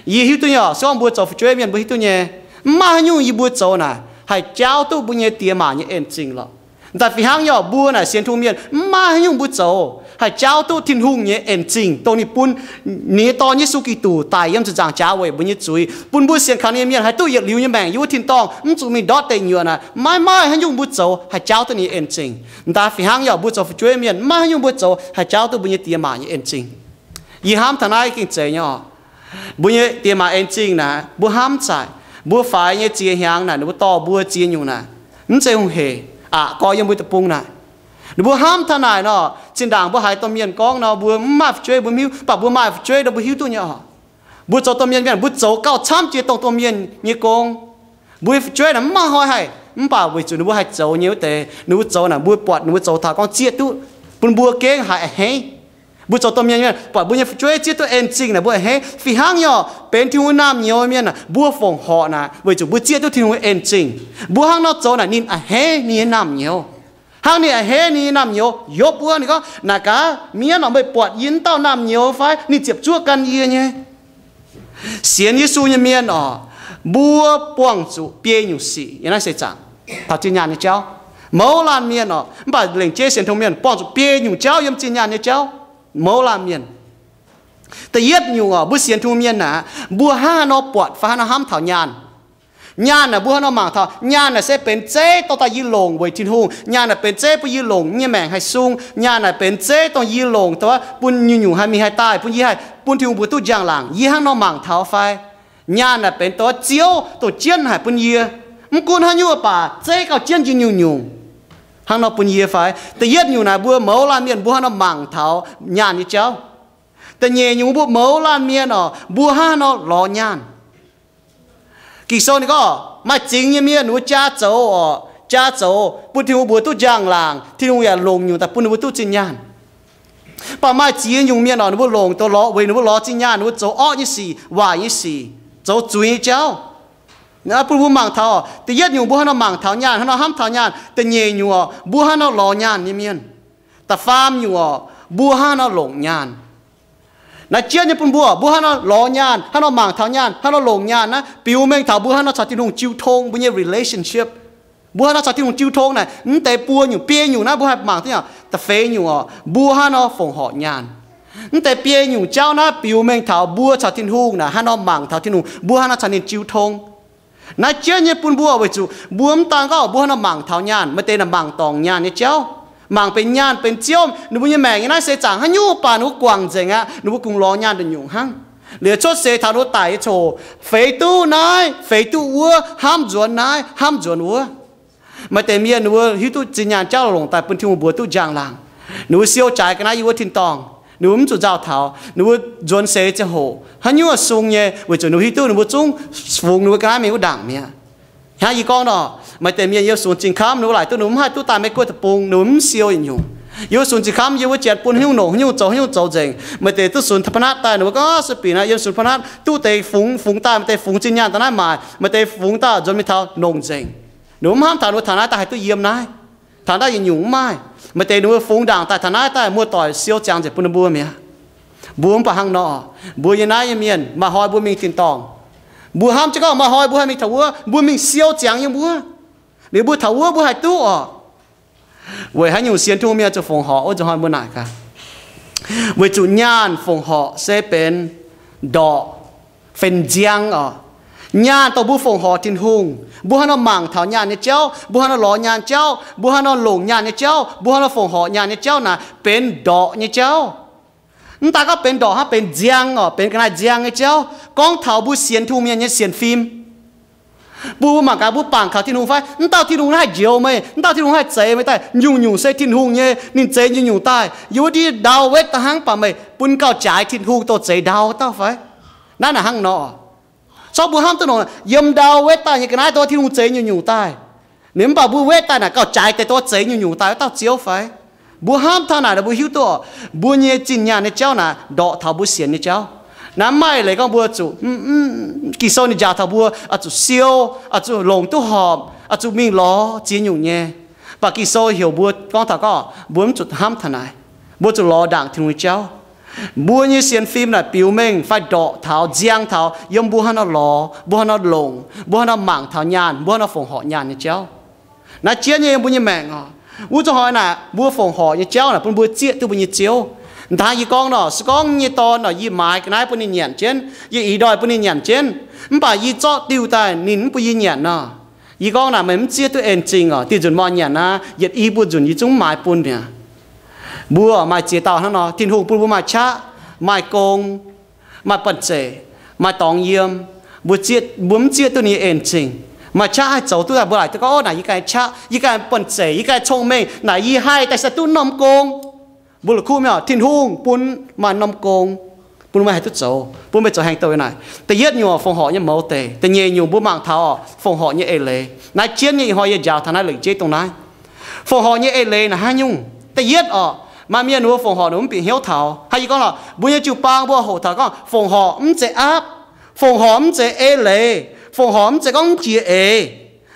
Yie hiuv duqv nyei oc, se gorngv mbuo zoux fu'jueiv mienh mbuo hiuv duqv nyei, mv maaih haaix nyungc yie mbuo zoux naaic haih jaauv duqv mbuo nyei diex maac nyei en-zingh lorqc. Daaih fih hnangv nyei oc, mbuo naaic sienx Tin-Hungh mienh mv maaih haaix nyungc mbuo zoux haih jaauv duqv Tin-Hungh nyei en-zingh, dongh ninh bun ninh nyei Dorn Yesu Giduc daic yiem ziepc nzaangc jaax weic mbuo nyei zuiz, bun mbuo sienx kaux ninh nyei mienh haih duqv yietc liuz nyei maengc yiem wuov tin-dorngh, mv zuqc mingh ndortv deic nyuoqc naaic. Maiv maaih haaix nyungc mbuo zoux haih jaauv duqv ninh nyei en-zingh. Daaih fih hnangv nyei oc, mbuo zoux fu'jueiv mienh mv maaih haaix nyungc mbuo zoux haih jaauv duqv mbuo nyei diex maac nyei en-zingh. Yie hnamv taux naaiv gengh zeiz nyei oc. Mbuo nyei diex maac en-zingh naaic, mbuo hnamv zaaic, mbuo faix nyei ziex hnyangx naaic, ninh mbuo dorh mbuo ziex nyungc naaic, mv zeiz hungh heic aqc, gorx yiem mbuo deic-bung naaic. Ninh mbuo hnamv taux naaic nor, zinh ndaangc mbuo haiz domh mienh gorngv nor, mbuo mv maaih fu'jueiv mbuo mv hiuv, mv baac mbuo maaih fu'jueiv nor mbuo hiuv duqv nyei oc. Mbuo zoux domh mienh mienh, mbuo zoux gauh camv jiex dongh domh mienh nyei gong. Mbuo nyei fu'jueiv naaic mv maaih hnoi haih, mv baac weic zuqc ninh mbuo haih zoux nyei wuov deix, ninh mbuo zoux naaic mbuo buatc ninh mbuo zoux taux gorngv zieqv duqv, bun mbuo gengh haiz a'hneiv. Mbuo zoux domh mienh mienh, buatc mbuo nyei fu'jueiv zieqv duqv en-zingh naaic mbuo a'hneiv. Fih hnangv nyei oc, benx Tin-Hungh naamh nyouz mienh naaic, mbuo fongc horc naaic weic zuqc mbuo zieqv duqv Tin-Hungh nyei en-zingh. Mbuo hnangv nor zoux naaic ninh a'hneiv ninh nyei naamh nyouz. Hnangv ninh a'hneiv ninh nyei naamh nyouz Yopv wuov, ninh gorngv, Naaic gaax, mienh oc, meih buatc yie wuov dauh naamh nyouz fai? Ninh ziepc zuoqv gan yie nyei. Sienx Yesu nyei mienh oc, mbuo buangh zuqc biei nyungc sic yiem naaiv seix zaangc taux zinh nyaanh nyei jauv. Mouz laanh mienh oc, mv baac lengc jeiv sienx Tin-Hungh mienh buangh zuqc biei nyungc jauv yiem zinh nyaanh nyei jauv. Mouz laanh mienh. Da'yietv nyungc oc, mbuo sienx Tin-Hungh mienh naaic, mbuo hnangv haaix nor buatc fai hnangv haaix nor hnamv taux nyaanh? Nyaanh naaic mbuo hnangv haaix nor mangc taux? Nyaanh naaic se benx zeiv dorh daaih yie longc weic Tin-Hungh. Nyaanh naaic benx zeiv bun yie longc nyei maengc haih sung. Nyaanh naaic benx zeiv dongh yie longc dongh bun nyungc-nyungc haih mingh haih daaih, bun yie haih bun Tin-Hungh mbuox duqv njang-laangc. Yie hnangv haaix nor mangc taux fai? Nyaanh naaic benx dongh ziouv dongh jienv haic bun yie. Mv gunv haaix nyungc baac zeiv gauh jienv yie nyungc-nyungc. Hnangv nor bun yie fai? Da'yietv nyungc naaic mbuo mouz laanh mienh mbuo hnangv nor mangc taux nyaanh nyei jauv. Da'nyeic nyungc mbuo mouz laanh mienh oc, mbuo hnangv nor lorz nyaanh. Ging-Sou ninh gorngv maaih zingx nyei mienh ninh mbuo jaa zoux oc, jaa zoux bun Tin-Hungh mbuox duqv njang-laangc, Tin-Hungh yaac longc nyungc daaih bun ninh mbuo duqv zinh nyaanh. Mv baac maaih ziex nyungc mienh oc, ninh mbuo longc douz lorz weic ninh mbuo lorz zinh nyaanh, ninh mbuo zoux orqv nyei sic, waaic nyei sic, zoux zuiz nyei jauv. Bun mbuo mangc taux, da'yietv nyungc mbuo hnangv nor mangc taux nyaanh, hnangv nor hnamv taux nyaanh. Da'nyeic nyungc oc, mbuo hnangv nor lorz nyaanh nyei mienh. Da'faam nyungc oc, mbuo hnangv nor longc nyaanh. Naaiv jienv nyei bun mbuo, mbuo hnangv nor lorz nyaanh, hnangv nor mangc taux nyaanh, hnangv nor longc nyaanh naaiv, biux mengh taux mbuo hnangv nor caux Tin-Hungh jiu tong mbuo nyei relationship. Mbuo hnangv nor caux Tin-Hungh jiu tong naaic, mv deix buo nyungc, biei nyungc naaiv mbuo haih mangc duqv nyei. Da'feix nyungc oc, mbuo hnangv nor fongc horc nyaanh. Mv deix biei nyungc jauv naaiv biux mengh taux mbuo caux Tin-Hungh naaic hnangv nor mangc taux Tin-Hungh, mbuo hnangv nor caux ninh jiu tong. Naaiv jienv nyei bun mbuo weic zuqc mbuo mv daan gorngv mbuo hnangv nor mangc taux nyaanh, maaih deix naaic mangc dorngc nyaanh nyei jauv, mangc benx nyaanh benx ziouv. Ninh mbuo nyei maengc nyei naaiv seix zaangc haaix nyungc baac ninh mbuo guangc nzengc aqv, ninh mbuo kungx lorz nyaanh nduqc nyungc hnangv. Liuz cuotv seix taux ninh mbuo daic nyei ziangh hoc, feix duqv naaiv, feix duqv wuov, hnamv nzuonx naaiv, hnamv nzuonx wuov. Maaih deix mienh ninh mbuo hiuv duqv zinh nyaanh jauv longc daaih bun Tin-Hungh mbuox duqv njang-laangc. Ninh mbuo siou jaaix ga'naaiv yiem wuov tin-dorngh. Ninh mbuo mv zuqc nzauh taux. Ninh mbuo nzuonx seix ziangh hoc haaix nyungc sung nyei, weic zuqc ninh mbuo hiuv duqv ninh mbuo zungv fungx ninh mbuo ga'naaiv mingh wuov ndaangc mi'aqv. Hnangv yie gorngv nor, maaih deix mienh yiem sungx zinh kamv ninh mbuo laaic duqv ninh mbuo mv haih duqv daaih Meiv Guoqv deic-bung, ninh mbuo mv siou yietc nyungc. Yiem sungx zinh kamv yiem wuov janx bun haaix nyungc longc haaix nyungc zoux haaix nyungc zoux nzengc. Maaih deix duqv sunx taux pa'naatv daaih ninh mbuo gorngv se bieqc naaiv yiem sunx pa'naatv duqv deix fungx, fungx daaih maaih deix fungx zinh nyaanh daaih naaiv maaic, maaih deix fungx daaih nzuonx mingh taux longc nzengc. Ninh mbuo mv hnamv taux ninh mbuo taux naaiv daaih haih duqv yiem naaiv. Taux naaiv yietc nyungc mv maaih. Maaih deix ninh mbuo fungx ndaangc daaih taux naaiv daaih muoz-doic siou ziangx nzengc bun ninh mbuo mi'aqv. Mbuo mv baac hnangv nor, mbuo yiem naaiv nyei mienh maaih hnoi mbuo mingh tin-dorngh, mbuo hnamv jienv gorngv maaih hnoi mbuo haih mingh taux wuov, mbuo mingh siou ziangx yiem wuov. Liuz mbuo taux wuov mbuo haih duqv oc. Weic haaix nyungc sienx Tin-Hungh mienh zuqc fongc horc wuov nzunc hnoi mbuo naaic gaax. Weic zuqc nyaanh fongc horc se benx ndorqc, benx nziang oc. Nyaanh dongh mbuo fongc horc Tin-Hungh, mbuo hnangv nor mangc taux nyaanh nyei jauv, mbuo hnangv nor lorz nyaanh jauv, mbuo hnangv nor longc nyaanh nyei jauv, mbuo hnangv nor fongc horc nyaanh nyei jauv naaic benx ndorqc nyei jauv. Mv daaih gorngv benx ndorqc hnangv, benx nziang oc, benx ga'naaiv nziang nyei jauv. Gorngv taux mbuo sienx Tin-Hungh mienh nyei sienx fim, mbuo mangc gaax mbuo bangc kaux Tin-Hungh fai? Mv dauh Tin-Hungh haih njoux meih, mv dauh Tin-Hungh haih zeix meih daaih. Nyungc-nyungc se Tin-Hungh nyei, ninh zeix nyungc-nyungc daaih. Yiem wuov ndiev ndau wetv daaih hnangv, mv baac meih bun gauh jaaix Tin-Hungh dongh zeix ndau dauh fai? Naaiv naaic hnangv nor. Corc mbuo hnamv duqv nor, yiem ndau wetv daaih nyei ga'naaiv dongh Tin-Hungh zeix nyungc-nyungc daaih. Ninh mv baac mbuo wetv daaih naaic gauh jaaix deix dongh zeix nyungc-nyungc daaih wuov dauh Ziouv fai? Mbuo hnamv taux naaic, mbuo hiuv duqv mbuo nyei zinh nyaanh nyei jauv naaic ndorqc taux mbuo sienx nyei jauv. Naaiv mv maaih leiz gorngv mbuo zuqc, Ging-Sou ninh njaaux taux mbuo oix zuqc siou, oix zuqc longc duqv horpc, oix zuqc mingh lorz ziex nyungc nyei. Mv baac Ging-Sou heuc mbuo gorngv taux gorngv mbuo mv zuqc hnamv taux naaic. Mbuo zuqc lorz ndaangc Tin-Hungh nyei jauv. Mbuo nyei sienx fim naaic biux mengh fai ndorqc taux, nziang taux yiem mbuo hnangv nor lorz, mbuo hnangv nor longc, mbuo hnangv nor mangc taux nyaanh, mbuo hnangv nor fongc horc nyaanh nyei jauv. Naaiv jienv nyei yiem mbuo nyei maengc oc. Wuov zuqc hnoi naaic mbuo fongc horc nyei jauv naaic bun mbuo zieqv duqv mbuo nyei Ziouv. Dangh yie gorngv nor, se gorngv yie nyei dorn nor, yie maaiz ga'naaiv bun ninh nyanc jienv, yie ih ndoih bun ninh nyanc jienv, mv baac yie zorqv diuh daaih ninh mv bun yie nyanc nor, yie gorngv naaic, meih mv zieqv duqv en zingh oc. Diuh nzunc mor nyanc naaiv yietc i buo nzunc yie zungv mv maaiz bun mi'aqv. Mbuo maaih ziex dauh hnangv nor, Tin-Hungh bun mbuo maaih qaqv, maaih gong, maaih banh zeic, maaih dorngx yiem. Mbuo zieqv, mbuo mv zieqv duqv ninh nyei en zingh. Maaih qaqv haih zoux duqv daaih, mbuo laaic duqv gorngv, naaic yie ganh qaqv, yie ganh banh zeic, yie ganh cong-mengh, naaic yie haih daaih se duqv norm gong. Mbuo la'kuqv mingh oc, Tin-Hungh bun maaih norm gong, bun meih haih duqv zoux, bun meih zoux haengh douh naaic. Da'yietv nyungc fongc horc nyei mouz deix. Da'nyeic nyungc mbuo mangc taux oc, fongc horc nyei eix leiz. Naaiv jienv nyei ih hnoi yie njaaux taux naaiv lengc jeiv dongh naaiv. Fongc horc nyei eix leiz naaic haaix nyungc? Da'yietv oc, maaih mienh ninh mbuo fongc horc ninh mv bieqc hnyouv taux. Hnangv yie gorngv lorqc, mbuo nyei jiu-baang mbuo hoqc taux gorngv fongc horc mv zeiz aapv, fongc horc mv zeiz eix leiz, fongc horc mv zeiz gorngv mv jiex eix.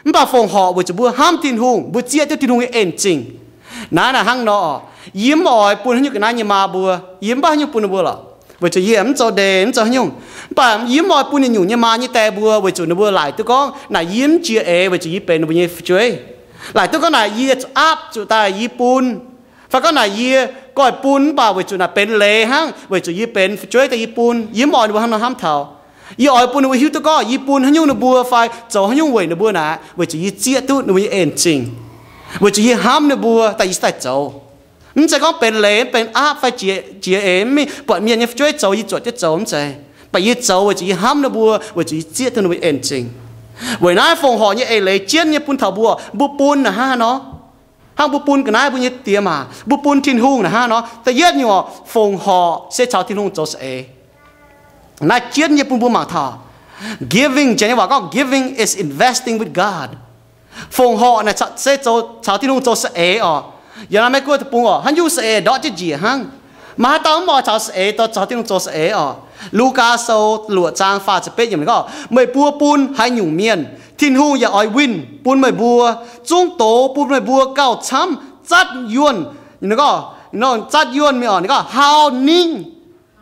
Mv baac fongc horc weic zuqc mbuo hnamv Tin-Hungh, mbuo zieqv duqv Tin-Hungh nyei en zingh. Naaiv naaic hnangv nor oc, yie mv oix bun haaix nyungc ga'naaiv nyei maa mbuo, yie mv baac haaix nyungc bun ninh mbuo lorqc, weic zuqc yie mv zoux ndeic, mv zoux haaix nyungc. Mv baac yie mv oix bun yietc nyungc nyei maa nyei die mbuo, weic zuqc ninh mbuo laaic duqv gorngv naaic yie mv jiex eix, weic zuqc yie benx ninh mbuo nyei fu'jueiv. Laaic duqv gorngv naaic yie zuqc aapv zuqc daaih yie bun, fai gorngv naaic yie goiv bun mv baac weic zuqc naaic benx leiz hnangv, weic zuqc yie benx fu'jueiv daaih yie bun. Yie mv oix ninh mbuo hnangv nor hnamv taux. Yie oix bun ninh mbuo hiuv duqv gorngv yie bun haaix nyungc ninh mbuo fai zoux haaix nyungc weic ninh mbuo naaic, weic zuqc yie zieqv duqv ninh mbuo nyei en zingh, weic zuqc yie hnamv ninh mbuo daaih yie se daaih zoux. Mv zeiz gorngv benx leiz, benx aapv fai jiex, jiex eix, mv mingh buatc mienh nyei fu'jueiv zoux yie zuotc jienv zoux, mv zeiz. Mv baac yie zoux weic zuqc yie hnamv ninh mbuo, weic zuqc yie zieqv duqv ninh mbuo nyei en zingh. Weic naaiv fongc horc nyei eix leiz jienv nyei bun taux mbuo, mbuo bun naaic hnangv haaix nor? Hnangv mbuo bun ga'naaiv mbuo nyei diex maac, mbuo bun Tin-Hungh naaic hnangv nor. Da'yietv nyungc oc, fongc horc se caux Tin-Hungh zoux za'eix. Naaiv jienv nyei bun mbuo mangc taux giving. Janx nyei waac gorngv giving is investing with God. Fongc horc naaic se zoux caux Tin-Hungh zoux za'eix oc. Yiem naaiv Meiv Guoqv deic-bung oc, haaix nyungc za'eix ndortv jienv njiec hnangv. Maaih haaix dauh mv oix caux za'eix, caux Tin-Hungh zoux za'eix oc? Lugaa Sou luoqc zaang faah ziepc betv yiemc ninh gorngv, meih mbuo bun haaix nyungc mienh, Tin-Hungh yaac oix winh bun meih mbuo, zungv doz bun meih mbuo gauh camv, zatv yuonh. Ninh gorngv, zatv yuonh mingh oc, ninh gorngv hau ningv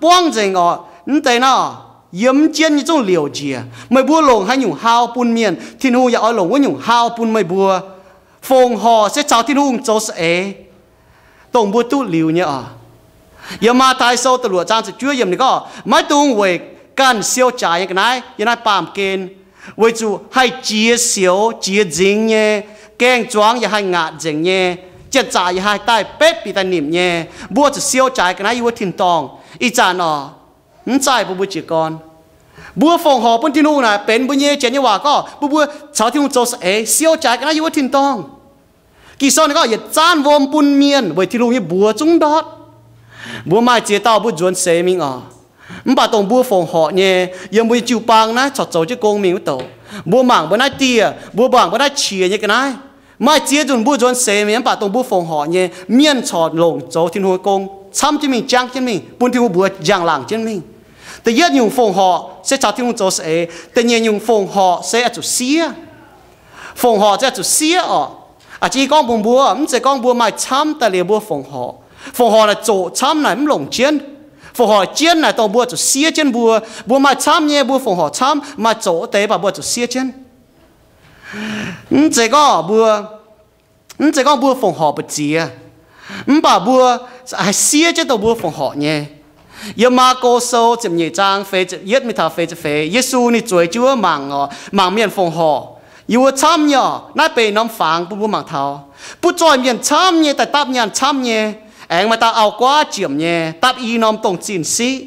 buangv nzengc oc. Mv deix nor, yiem mv jienv nyei zungv liouc njiec. Meih mbuo longc haaix nyungc hau bun mienh, Tin-Hungh yaac oix longc wuov nyungc hau bun meih mbuo. Fongc horc se caux Tin-Hungh zoux za'eix, dongh mbuo duqv liuz nyei oc. Yiem Matv^taai Sou da'luoqc zaang ziepc juov yiemc ninh gorngv, maiv dungx weic ganh siou jaaix nyei ga'naaiv yiem naaiv baamh gen, weic zuqc haih jiex sioux jiex nzingx nyei, gaeng-zuangx yaac haih ngaatc nzengc nyei, janx-zaqc yaac haih daaih betv bieqc daaih nimc nyei. Mbuo zuqc siou jaaix ga'naaiv yiem wuov tin-dorngh. Ih zanc oc, mv zaih bun mbuo jiez gorn. Mbuo fongc horc bun Tin-Hungh naaic benx mbuo nyei, janx nyei waac gorngv, mbuo, mbuo caux Tin-Hungh zoux za'eix, siou jaaix ga'naaiv yiem wuov tin-dorngh. Ging-Sou ninh gorngv, yietc zaanv wuom bun mienh weic Tin-Hungh nyei mbuox zungv ndortv. Mbuo maaih ziex dauh mbuo nzuonx seix mingh oc. Mv baac dongh mbuo fongc horc nyei, yiem mbuo nyei jiu-baang naaiv corc zoux jienv gong mingh wuov douc. Mbuo mangc mbuo naaiv dieh, mbuo mangc mbuo naaiv qiex nyei ga'naaiv. Maaih ziex nzunc mbuo nzuonx seix mingh, mv baac dongh mbuo fongc horc nyei, mienh corc longc zoux Tin-Hungh nyei gong, camv jienv mingh, jangv jienv mingh, bun Tin-Hungh mbuox njang-laangc jienv mingh. Da'yietv nyungc fongc horc se caux Tin-Hungh zoux za'eix. Da'nyeic nyungc fongc horc se oix zuqc siev. Fongc horc se oix zuqc siev oc. A'jang gorngv mbuox mbuo, mv zeiz gorngv mbuo maaih camv daaih liuz mbuo fongc horc. Fongc horc naaic zoqc camv naaic mv longc jienv. Fongc horc jienv naaic dongh mbuo zuqc siev jienv mbuo. Mbuo maaih camv nyei, mbuo fongc horc camv, maaih zoqc wuov deix, mv baac mbuo zuqc siev jienv. Mv zeiz gorngv mbuo, mv zeiz gorngv mbuo fongc horc mbu'ziex, mv baac mbuo haih siev jienv dongh mbuo fongc horc nyei. Yiem Maako Sou ziepc nyeic zaang feix ziepc yietv mingh taux feix ziepc feix, Yesu ninh zueiz jienv wuov mangc oc, mangc mienh fongc horc. Yie mbuo camv nyei oc, naaiv benx norm fangx bun mbuo mangc taux. Butv zoih mienh camv nyei, daaih dapv nyaanh camv nyei. Aengx maaih dauh auv-guaav jiemc nyei, dapv i norm dongh zinh siqv.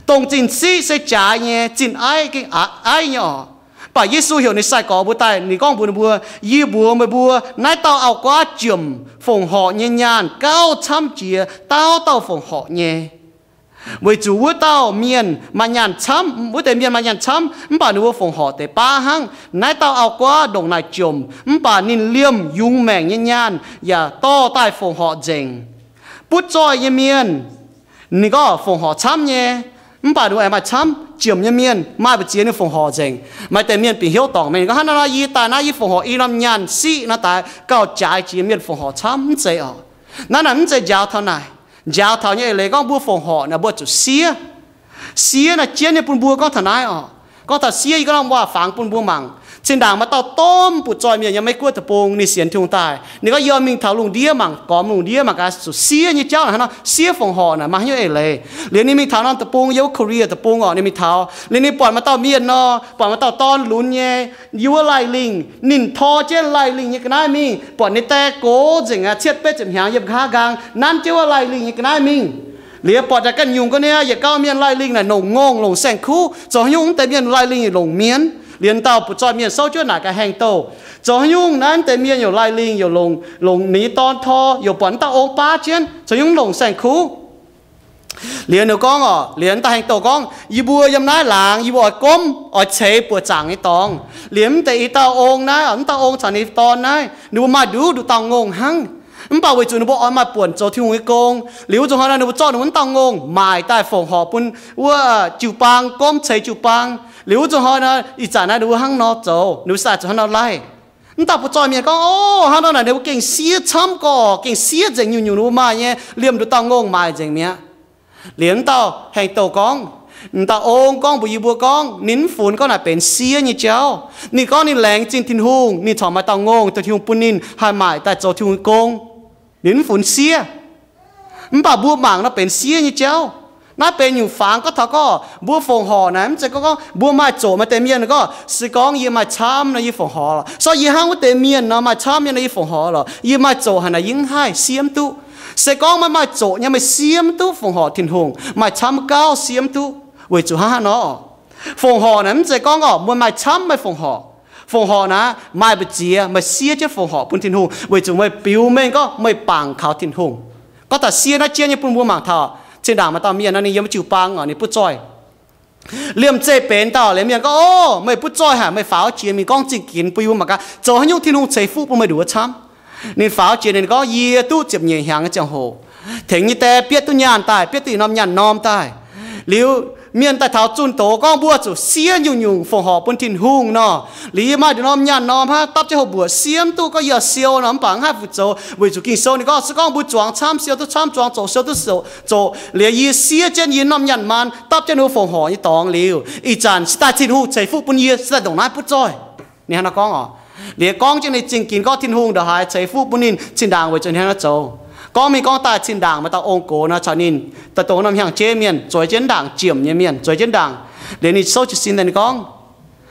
Dongh zinh siqv se jaaix nyei, zinh aiv gengh aiv nyei oc. Mv baac Yesu heuc ninh sai-gorx mbuo daaih, ninh gorngv mbuox ninh mbuo, yie mbuox meih mbuo, naaiv dauh auv-guaav jiemc fongc horc nyei nyaanh gauh camv jiex dauh dauh fongc horc nyei. Weic zuqc wuov dauh mienh maaih nyaanh camv, wuov deix mienh maaih nyaanh camv, mv baac ninh mbuo fongc horc deix baav hnangv. Naaiv dauh auv-guaav ndongc naaic jomc, mv baac ninh liemh yungz maengc nyei nyaanh yaac dorh daaih fongc horc nzengc. Butv zoih nyei mienh, ninh gorngv fongc horc camv nyei, mv baac ninh aengx maaih camv. Jomc nyei mienh maaih mbu'ziex ninh fongc horc nzengc. Maaih deix mienh bieqc hnyouv dorngc mingh, ninh gorngv, hnangv naaiv nor yie daaih naaiv yie fongc horc i norm nyaanh siqv nor daaih gauh jaaix jiex, mienh fongc horc camv. Mv zeiz oc. Naaiv naaic mv zeiz njaaux taux naaic. Njaaux taux nyei eix leiz gorngv mbuo fongc horc naaic mbuo zuqc siev. Siev naaiv jienv nyei bun mbuo gorngv taux naaiv oc. Gorngv taux siev, yie gorngv norm waac-fangx bun mbuo mangc. Zinh ndaangc maaih dauh domh butv zoih mienh yiem Meiv Guoqv deic-bung, ninh sienx Tin-Hungh daaih. Ninh gorngv yie mingh taux lungh ndiev mangc, gormx lungh ndiev mangc gaax zuqc siev nyei jauv naaic hnangv nor. Siev fongc horc naaic maaih haaix nyungc eix leiz? Liuz ninh mingh taux norm deic-bung, yiem wuov Korea deic-bung oc, ninh mingh taux. Liuz ninh buatc maaih dauh mienh nor, buatc maaih dauh dorn lunx nyei, yiem wuov lai lingh, ninh tor jienv lai lingh nyei ga'naaiv mingh, buatc ninh dae gox nzengc aqv, cietv betv ziepc hnyangx yiem nqa'haav nqaang, nanv jienv wuov lai lingh nyei ga'naaiv mingh. Liuz buatc daaih ganh nyungc ga'naaiv, yietc gauh mienh lai lingh naaic longc ngongh longc saeng-kuv, zoux haaix nyungc mv deix mienh lai lingh longc mienh. Liuz dauh butv zoih mienh souv jienv naaic gaax haengh douh, zoux haaix nyungc naaiv mv deix mienh youc lai lingh youc longc, longc ninh nyei dorn tor, youc buatc mv dauh ong baav jienv, zoux haaix nyungc mv longc saeng-kuv. Liuz ninh gorngv oc, liuz mv dauh haengh douh gorngv, yie mbuo yiem naaiv laangz yie mbuo oix gomv oix ceix buoqc zaangc nyei dorngx. Liuz mv deix i dauh ong naaiv, mv dauh ong caux ninh dorn naaiv, ninh mbuo maaih nduqc nduqc dauh ngongh hnangv. Mv baac weic zuqc ninh mbuo oix maaih buonc zoux Tin-Hungh nyei gong, liuz wuov zuqc hnoi nor ninh mbuo zorqv ninh mbuo mv dauh ngongh maaic daaih fongc horc bun wuov jiu-baang, gomv ceix jiu-baang. Liuz wuov zuqc hnoi nor ih zanc naaiv ninh mbuo hnangv nor zoux, ninh mbuo sai zuqc hnangv nor laih. Mv dauh butv zoih mienh gorngv, o, hnangv nor naaic ninh mbuo gengh siev camv gorqv, gengh siev nzengc nyungc-nyungc ninh mbuo maaih nyei, liemh nduqc dauh ngongh maaic nzengc mi'aqv. Liuz mv dauh haengh douh gorngv, mv dauh ong gorngv mbuox yie mbuo gorngv ninh mv funx gorngv naaic benx siev nyei jauv. Ninh gorngv ninh laengz zingh Tin-Hungh, ninh corc maaih dauh ngongh dongh Tin-Hungh bun ninh haih maaic daaih zoux Tin-Hungh nyei gong. Ninh mv funx siev. Mv baac mbuo mangc nor benx siev nyei jauv. Naaiv benx nyungc fangx gorngv taux gorngv mbuo fongc horc naaic mv zeiz gorngv, gorngv mbuo maaih zoqc maaih deix mienh gorngv, se gorngv yie maaih camv nor yie fongc horc lorqc. Se gorngv yie hnangv wuov deix mienh nor maaih camv nyei nor yie fongc horc lorqc. Yie maaih zoqc haaix naaic yie mv haih siev mv duqv. Se gorngv maiv maaih zoqc nyei, maaih siev mv duqv fongc horc Tin-Hungh, maaih camv gauh siev mv duqv. Weic zuqc hnangv haaix nor? Fongc horc naaic mv zeiz gorngv gorngv mbuo maaih camv maaih fongc horc. Fongc horc naaiv maaih mbu'ziex, meih siev jienv fongc horc bun Tin-Hungh weic zuqc meih biux mengh gorngv meih bangc kaux Tin-Hungh. Gorngv daaih siev naaiv jienv nyei bun mbuo mangc taux, zinh ndaangc maaih dauh mienh nor, ninh yiem jiu baang oc, ninh butv zoih. Liemh zeih benx dauh liuz mienh gorngv, O, meih butv zoih haic, meih faaux jiex mingh gorngv zingh ginx bun yie mbuo mangc gaax, zoux haaix nyungc Tin-Hungh ceix fuqv bun meih nduqc wuov camv. Ninh faaux jiex, ninh gorngv, Yie duqv ziepc nyeic hnyangx nyei ziangh hoc, tengx nyei die bietv duqv nyaanh daaih, bietv duqv yietc norm nyaanh norm daaih. Liuz mienh daaih taux zunh doz gorngv, Mbuo zuqc siev nyungc-nyungc fongc horc bun Tin-Hungh nor. Liuz yie maaih nduqc norm nyaanh norm hnangv, dapv jienv houx mbuoqc siev mv duqv, gorngv yie siou nor mv baac mv haih fu zoux, weic zuqc Ging-Sou ninh gorngv, se gorngv mbuo zuangx camv siou duqv camv, zuangx zoqc siou duqv zoqc, zoqc liuz yie siev jienv yie norm nyaanh maan, dapv jienv ninh fongc horc nyei dorngx liuz, ih zanc se daaih Tin-Hungh ceix fuqv bun yie, se daaih ndongc naaiv butv zoih. Ninh hnangv nor gorngv oc. Liuz gorngv jienv ninh zingh ginx gorngv Tin-Hungh ndongc haaix ceix fuqv bun ninh, zinh ndaangc weic zuqc ninh hnangv nor zoux. Gorngv mingh gorngv daaih, zinh ndaangc maaih dauh ong-gox nor caux ninh daaih dongh norm hnyangx-jeiv mienh, zueiz jienv ndaangc, jiemc nyei mienh zueiz jienv ndaangc. Liuz ninh souv jiez sin daaih, ninh gorngv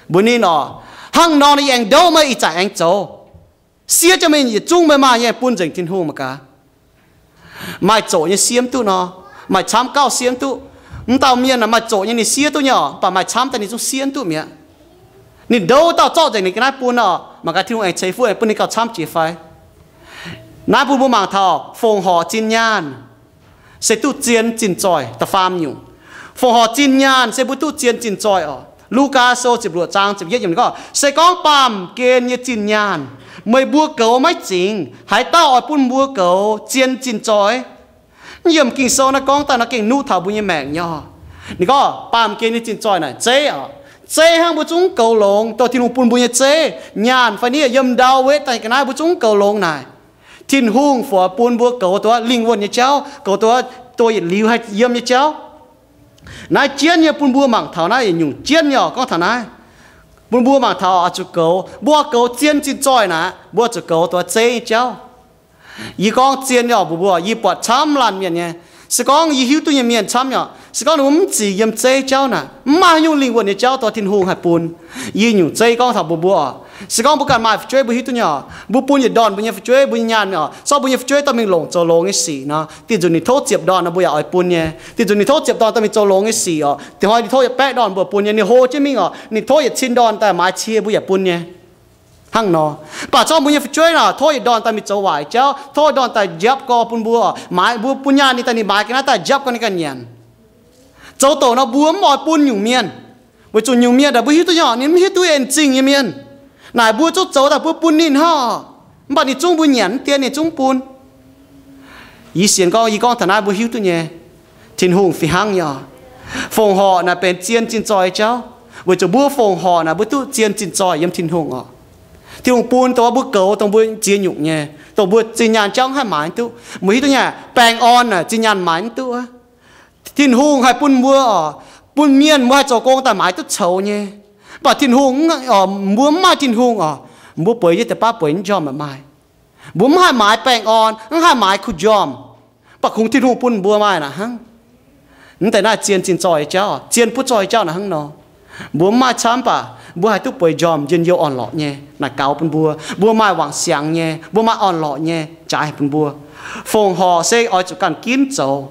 mbuox ninh oc, Hnangv nor ninh aengx ndouv meih ih zanc aengx zoux. Siev jienv meih yietc zungv meih maaih nyei bun nzengc Tin-Hungh mangc gaax. Maaih zoqc nyei siev mv duqv nor, maaih camv gauh siev mv duqv. Mv dauh mienh maaih zoqc nyei ninh siev duqv nyei oc, mv baac maaih camv daaih ninh zungv siev mv duqv mi'aqv. Ninh ndouv dauh zorqv nzengc ninh ga'naaiv bun oc, mangc gaax Tin-Hungh aengx ceix fuqv bun ninh gauh camv jiex fai. Naaiv bun mbuo mangc taux fongc horc zinh nyaanh se duqv zien zinh zoih da'faam nyungc. Fongc horc zinh nyaanh se mbuo duqv zien zinh zoih oc. Lugaa Sou ziepc luoqc zaang ziepc yietv yiemc gorngv, Se gorngv baamh gen nyei zinh nyaanh meih mbuo goux maiv zingx, haaix dauh oix bun mbuo goux zien zinh zoih? Yiem Ging-Sou naaiv gorngv daaih nor gengh nuqv taux mbuo nyei maengc nyei oc. Ninh gorngv baamh gen nyei zinh zoih naaic zeiv oc. Zeiv hnangv mbuo zungv goux longx, dongh Tin-Hungh bun mbuo nyei zeiv, nyaanh fai nie yiem ndau wetv daaih ga'naaiv mbuo zungv goux longx naaic. Tin-Hungh fungc bun mbuo goux dongh wuov lingh wuonh nyei jauv, goux dongh wuov dongh yietc liuz haih yiem nyei jauv. Naaiv jienv nyei bun mbuo mangc taux naaiv yietc nyungc jienv nyei oc, gorngv taux naaiv. Bun mbuo mangc taux oix zuqc goux, mbuo goux zien zinh zoih naaic, mbuo zuqc goux dongh wuov zeiv nyei jauv. Yie gorngv zien nyei oc mbuox mbuo, yie buatc camv laanh mienh nyei. Se gorngv yie hiuv duqv nyei mienh camv nyei oc, se gorngv ninh mbuo mv zic yiem zeiv jauv naaic, mv maaih haaix nyungc lingh wuonh nyei jauv dongh Tin-Hungh haih bun. Yie nyungc zeiv gorngv taux mbuox mbuo oc, se gorngv mbuo ganh maaih fu'jueiv mbuo hiuv duqv nyei oc, mbuo bun yietc ndorn mbuo nyei fu'jueiv, mbuo nyei nyaanh oc, zorqv mbuo nyei fu'jueiv dorh mingh longc zoux longx nyei sic nor, dih nzunc ninh tov ziepc ndorn nor mbuo yaac oix bun nyei. Dih nzunc ninh tov ziepc ndorn dorh mingh zoux longx nyei sic oc, dih hnoi ninh tov yietc baeqv ndorn mbuo bun nyei, ninh hlo jienv mingh oc, ninh tov yietc cin ndorn daaih maaiz cie mbuo yaac bun nyei. Hnangv nor, mv baac zorqv mbuo nyei fu'jueiv naaic tov yietc ndorn daaih mingh zoux waaic jauv, tov yietc ndorn daaih njapv gorx bun mbuo, maaiz mbuo bun nyaanh ninh daaih, ninh maaiz ga'naaiv daaih njapv gorx ninh ganh nyanc. Zoux doqc nor mbuo mv oix bun nyungc mienh, weic zuqc nyungc mienh daaih mbuo hiuv duqv nyei oc, ninh mv hiuv duqv en zingh nyei mienh. Naaic mbuo zungv zoux daaih mbuo bun ninh hnangv, mv baac ninh zungv mbuo nyanc mv dien ninh zungv bun. Yie sienx gorngv, yie gorngv taux naaiv mbuo hiuv duqv nyei, Tin-Hungh fih hnangv nyei oc. Fongc horc naaic benx zien zinh zoih nyei jauv, weic zuqc mbuo fongc horc naaic mbuo duqv zien zinh zoih yiem Tin-Hungh oc. Tin-Hungh bun dongh mbuo goux dongh mbuo ziex nyungc nyei, dongh mbuo zinh nyaanh jauv mv haih maaiz mv duqv. Mbuo hiuv duqv nyei, baengh orn naaic zinh nyaanh maaiz mv duqv. Tin-Hungh haih bun mbuo oc, bun mienh mbuo haih zoux gong daaih maaiz duqv coux nyei. Mv baac Tin-Hungh, mbuo mv maaih Tin-Hungh oc, mbuo bueix nyei deix baav bueix mv njormh maaih. Mbuo mv haih maaiz baengh orn, mv haih maaiz kuh njormh. Mv baac kungx Tin-Hungh bun mbuo maaih naaic hnangv. Mv deix naaiv zien zinh zoih nyei jauv, zien butv zoih nyei jauv naaic hnangv nor. Mbuo mv maaih camv baac mbuo haih duqv bueix njormh njien-youh orn-lorqc nyei naaic gaux bun mbuo. Mbuo maaih wangc siangx nyei, mbuo maaih orn-lorqc nyei jaaix bun mbuo. Fongc horc se oix zuqc ganh ginv zoux.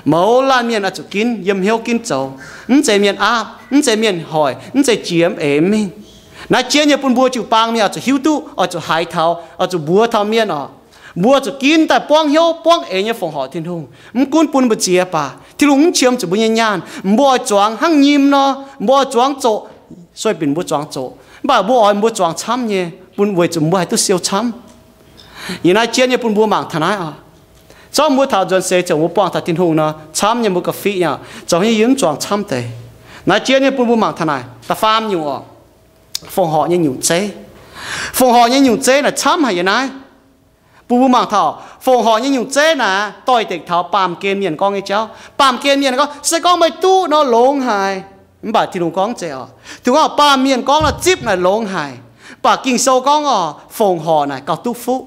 Mouz laanh mienh oix zuqc ginv, yiem hnyouv ginv zoux. Mv zeiz mienh aapv, mv zeiz mienh hoic, mv zeiz jiex mv eix mv mingh. Naaiv jienv nyei bun mbuo jiu-baang mienh oix zuqc hiuv duqv, oix zuqc haiz taux, oix zuqc mbuox taux mienh oc. Mbuo zuqc ginv daaih buangv hnyouv buangv eix nyei fongc horc Tin-Hungh. Mv gunv bun mbu'ziex baac, Tin-Hungh mv qiemx zuqc mbuo nyei nyaanh. Mbuo oix zuangx hnangv nyim nor, mbuo oix zuangx zoqc, sueih binc mbuo zuangx zoqc, mv baac mbuo oix mbuo zuangx camv nyei, bun weic zuqc mbuo haih duqv siou camv. Yie naaiv jienv nyei bun mbuo mangc taux naaiv oc. Zorqv mbuo taux nzuonx seix ziouc mbuo buangh taux Tin-Hungh nor, camv nyei mbuo ga'fih nyei, zoux haaix nyungc yie mv zuangx camv deix. Naaiv jienv nyei bun mbuo mangc taux naaic da'faam nyungc oc. Fongc horc nyei nyungc zeiv. Fongc horc nyei nyungc zeiv naaic camv haic yiem naaiv. Bun mbuo mangc taux fongc horc nyei nyungc zeiv naaic doix-dekc taux baamh gen mienh gorngv nyei jauv. Baamh gen mienh gorngv, se gorngv meih duqv nor longx haic. Mv baac Tin-Hungh gorngv zeiz oc, Tin-Hungh gorngv baamh mienh gorngv nor zipv naaic longx haic. Mv baac Ging-Sou gorngv oc, fongc horc naaic gauh duqv fuqv.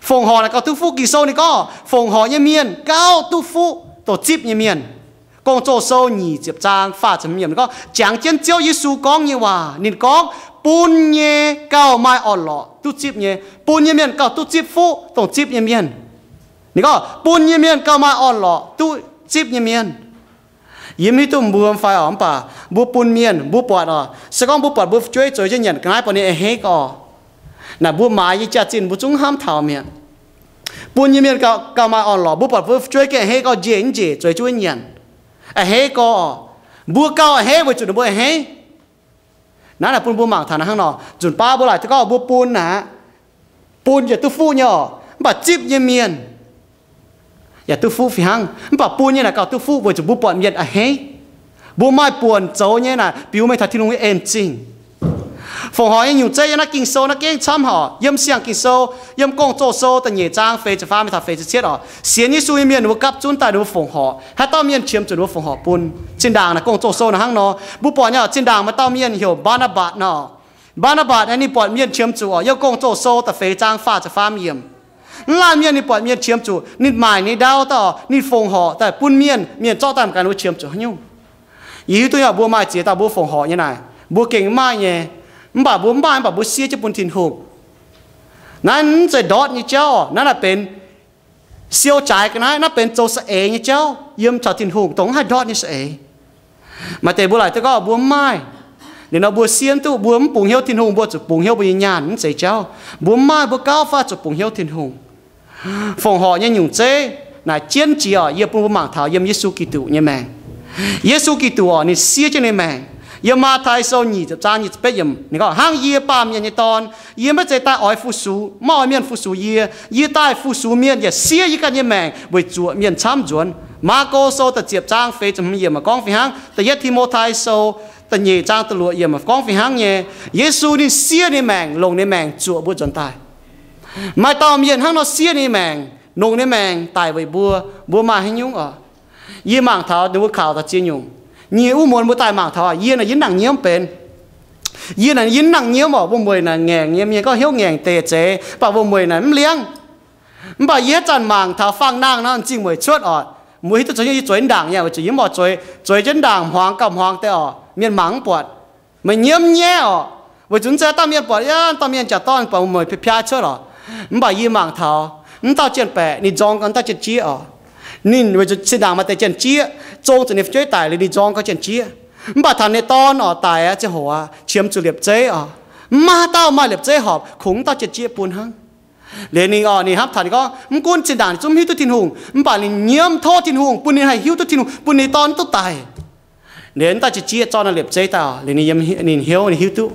Fongc horc naaic gauh duqv fuqv. Ging-Sou ninh gorngv, fongc horc nyei mienh gauh duqv fuqv dongh zipv nyei mienh. Gong-Zoh Sou nyic ziepc zaang faah ziepc hmz yiemc ninh gorngv, jangx jienv Ziouv Yesu gorngv nyei waac. Ninh gorngv, bun nyei gauh maaih orn-lorqc duqv zipv nyei. Bun nyei mienh gauh duqv zipv fuqv dongh zipv nyei mienh. Ninh gorngv, bun nyei mienh gauh maaih orn-lorqc duqv zipv nyei mienh. Yie mv hiuv duqv mbuo fai oc, mv baac mbuo bun mienh, mbuo buatc oc, se gorngv mbuo buatc mbuo fu'jueiv zoux jienv nyanc ga'naaiv buatc ninh a'hneiv gau, naaic mbuo maaiz nyei jaax-zinh mbuo zungv hnamv taux mi'aqv. Bun nyei mienh gauh maaih orn-lorqc, mbuo buatc mbuo fu'jueiv gengh a'hneiv gau, njiec mv njiec, zueiz jienv wuov nyanc, a'hneiv gau oc. Mbuo gauh a'hneiv weic zuqc ninh mbuo a'hneiv. Naaiv naaic bun mbuo mangc taux naaiv hnangv nor. Nzunc baav mbuo laaic duqv gorngv mbuo bun aqv, bun yaac duqv fuqv nyei oc, mv baac zipv nyei mienh yaac duqv fuqv fih hnangv. Mv baac bun nyei naaic gauh duqv fuqv weic zuqc mbuo buatc mienh a'hneiv. Mbuo maaih buonc zoux nyei naaic biux mengh taux Tin-Hungh nyei en zingh. Fongc horc nyei nyungc zeiv yiem naaiv Ging-Sou naaiv gengh camv oc. Yiem Siang-Ging-Sou, yiem Gong-Zoh Sou da'nyeic zaang feix ziepc faam mingh taux feix ziepc cietv oc, sienx Yesu nyei mienh ninh mbuo gapv zunv daaih ninh mbuo fongc horc. Haaix dauh mienh qiemx zuqc ninh mbuo fongc horc bun. Zinh ndaangc naaic Gong-Zoh Sou naaic hnangv nor, mbuo buatc nyei oc, zinh ndaangc maaih dauh mienh heuc Mbaa^naa^mbatc nor. Mbaa^naa^mbatc naaic ninh buatc mienh qiemx zuqc oc. Yiem Gong-Zoh Sou da'feix zaang faah ziepc faam yiemc, mv laanh mienh ninh buatc mienh qiemx zuqc, ninh maaic ninh ndau daaih oc, ninh fongc horc daaih bun mienh, mienh zorqv daaih mangc gaax ninh mbuo qiemx zuqc haaix nyungc. Yie hiuv duqv nyei oc, mbuo maaih ziex dauh mbuo fongc horc nyei naaic, mbuo gengh mv maaih nyei. Mv baac mbuo mv maaih, mv baac mbuo siev jienv bun Tin-Hungh. Naaiv mv zeiz ndortv nyei jauv oc. Naaiv naaic benx siou jaaix ga'naaiv, naaiv benx zoux saeng-eix nyei jauv yiem taux Tin-Hungh, dongh mv haih ndortv nyei saeng-eix. Maaih deix mbuo laaic duqv gorngv mbuo mv maaih. Liuz nor mbuo siev duqv mbuo mv bungx hnyouv Tin-Hungh, mbuo zuqc bungx hnyouv mbuo nyei nyaanh, mv zeiz jauv. Mbuo mv maaih, mbuo gauh fai zuqc bungx hnyouv Tin-Hungh. Fongc horc nyei nyungc zeiv naaic jienv jiex oc, yie bun mbuo mangc taux yiem Yesu Giduc nyei maengc. Yesu Giduc oc, ninh siev jienv ninh maengc. Yiem Matv^tai Sou nyic ziepc zaang nyic ziepc betv yiemc ninh gorngv, hnangv yie, Baamh Mienh nyei Dorn, yie maiv zeiz daaih oix fu-sux, maiv oix mienh fu-sux yie. Yie daaih fu-sux mienh yaac siev yie ganh nyei maengc weic zuoqc mienh camv nzuonx. Maako Sou da'ziepc zaang feix ziepc hmz yiemc gorngv fih hnangv. Da'yietv Ti^mo^tai Sou da'nyeic zaang da'luoqc yiemc gorngv fih hnangv nyei. Yesu ninh siev ninh maengc, longc ninh maengc zuoqc mbuo nzuonx daaih. Maaih dauh mienh hnangv nor siev ninh maengc, longc ninh maengc daic weic mbuo. Mbuo maaih haaix nyungc oc? Yie mangc taux ninh mbuo kaux da'ziex nyungc. Nyic wuov muonz mbuo daaih mangc taux, yie naaic yie nangc nyiemv benx. Yie naaic yie nangc nyiemv oc, wuom-mueic naaic ngaengc nyei, mienh gorngv hnyouv ngaengc deix zeiz, mv baac wuom-mueic naaic mv liangv. Mv baac yie haaix zanc mangc taux faang-nangh nor, m'zing mueic cuotv oc, mbuo hiuv duqv zoux hnyouv yie zueiz ndaangc nyei, weic zuqc yie mv oix zueiz, zueiz jienv ndaangc hmuangx gauh hmuangx deix oc, mienh mangc mv buatc. Meih nyiemv nyaiv oc. Weic zuqc mv zeiz dauh mienh buatc, yaac dauh mienh jaax dorn buatc wuom-mueic piaa-piaa cuotv oc. Mv baac yie mangc taux mv dauh jienv baeqc ninh nzorng gau mv dauh jienv jieqv oc. Ninh weic zuqc zinh ndaangc maaih deix jienv jieqv, zong zuqc ninh fu'jueiv daic liuz ninh nzorng gau jienv jieqv. Mv baac taux ninh dorn oc daic aqv ziangh hoc aqv, qiemx zuqc liepc zeiv oc. Mv maaih dauh maaih liepc zeiv horpc kungx dauh jienv jieqv bun hnangv. Liuz ninh oc, ninh hnamv taux ninh gorngv mv gunv zinh ndaangc ninh zungv mv hiuv duqv Tin-Hungh, mv baac ninh nyiemv tov Tin-Hungh bun ninh haih hiuv duqv Tin-Hungh, bun ninh dorn mv duqv daic. Liuz mv dauh jienv jieqv zorqv naaiv liepc zeiv daaih oc. Liuz ninh yiem, ninh hnyouv ninh hiuv duqv,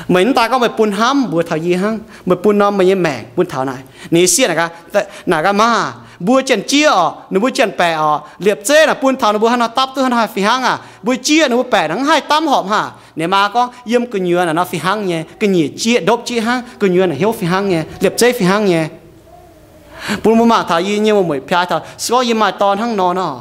meih mv daaih gorngv meih bun hnamv mbuox taux yie hnangv, meih bun norm meih nyei maengc bun taux naaic. Ninh sieqv naaic gaax, naaic gaax, Maah, mbuo jienv jieqv oc, ninh mbuo jienv baeqc oc, liepc zeiv naaic bun taux ninh mbuo haaix nor dapv duqv, haaix nor haih fih hnangv aac? Mbuo jieqv ninh mbuo baeqc naaic mv haih damv horpc haac. Ninh maa gorngv yiem gu'nyuoz naaic nor fih hnangv nyei, ga'nyiec jieqv ndopv jieqv hnangv, gu'nyuoz naaic hnyouv fih hnangv nyei, liepc zeiv fih hnangv nyei. Bun mbuo mangc taux yie nyei wuom-mueic piaa taux, se gorngv yie maaih dorn hnangv nor nor,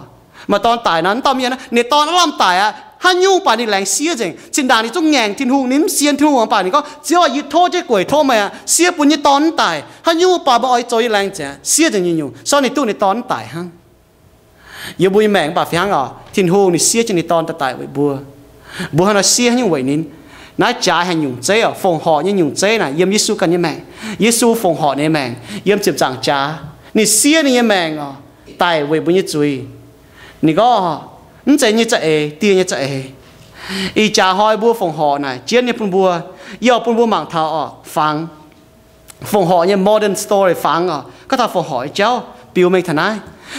maaih dorn daic nor, mv dauh mienh, ninh dorn aav lamh daic aqv, haaix nyungc baac ninh laengz siev nzengc. Zinh ndaangc ninh zungv ngaengc Tin-Hungh, ninh mv sienx Tin-Hungh, mv baac ninh gorngv, Ziouv, yie tov jienv gueic tov meih aqv, siev bun yie dorn mv daic. Haaix nyungc baac meih oix zoux yie laengz zingh, siev nzengc nyungc-nyungc, se gorngv ninh duqv ninh dorn mv daic hnangv. Yie mbuo nyei maengc mv baac fih hnangv oc. Tin-Hungh ninh siev jienv ninh dorn daaih daic weic mbuo. Mbuo hnangv nor siev haaix nyungc weic ninh? Naaiv jaax haaix nyungc zeiv oc? Fongc horc nyei nyungc zeiv naaic yiem Yesu ganh nyei maengc. Yesu fongc horc ninh nyei maengc yiem ziepc nzaangc jaax. Ninh siev ninh nyei maengc oc, daic weic mbuo nyei zuiz. Ninh gorngv, mv zeiz nyei za'eix, dieh nyei za'eix. Ih jaax hnoi mbuo fongc horc naaic jienv nyei bun mbuo, yie oix bun mbuo mangc taux oc, fangx. Fongc horc nyei modern story fangx oc, gorngv taux fongc horc nyei jauv biux mengh taux naaiv.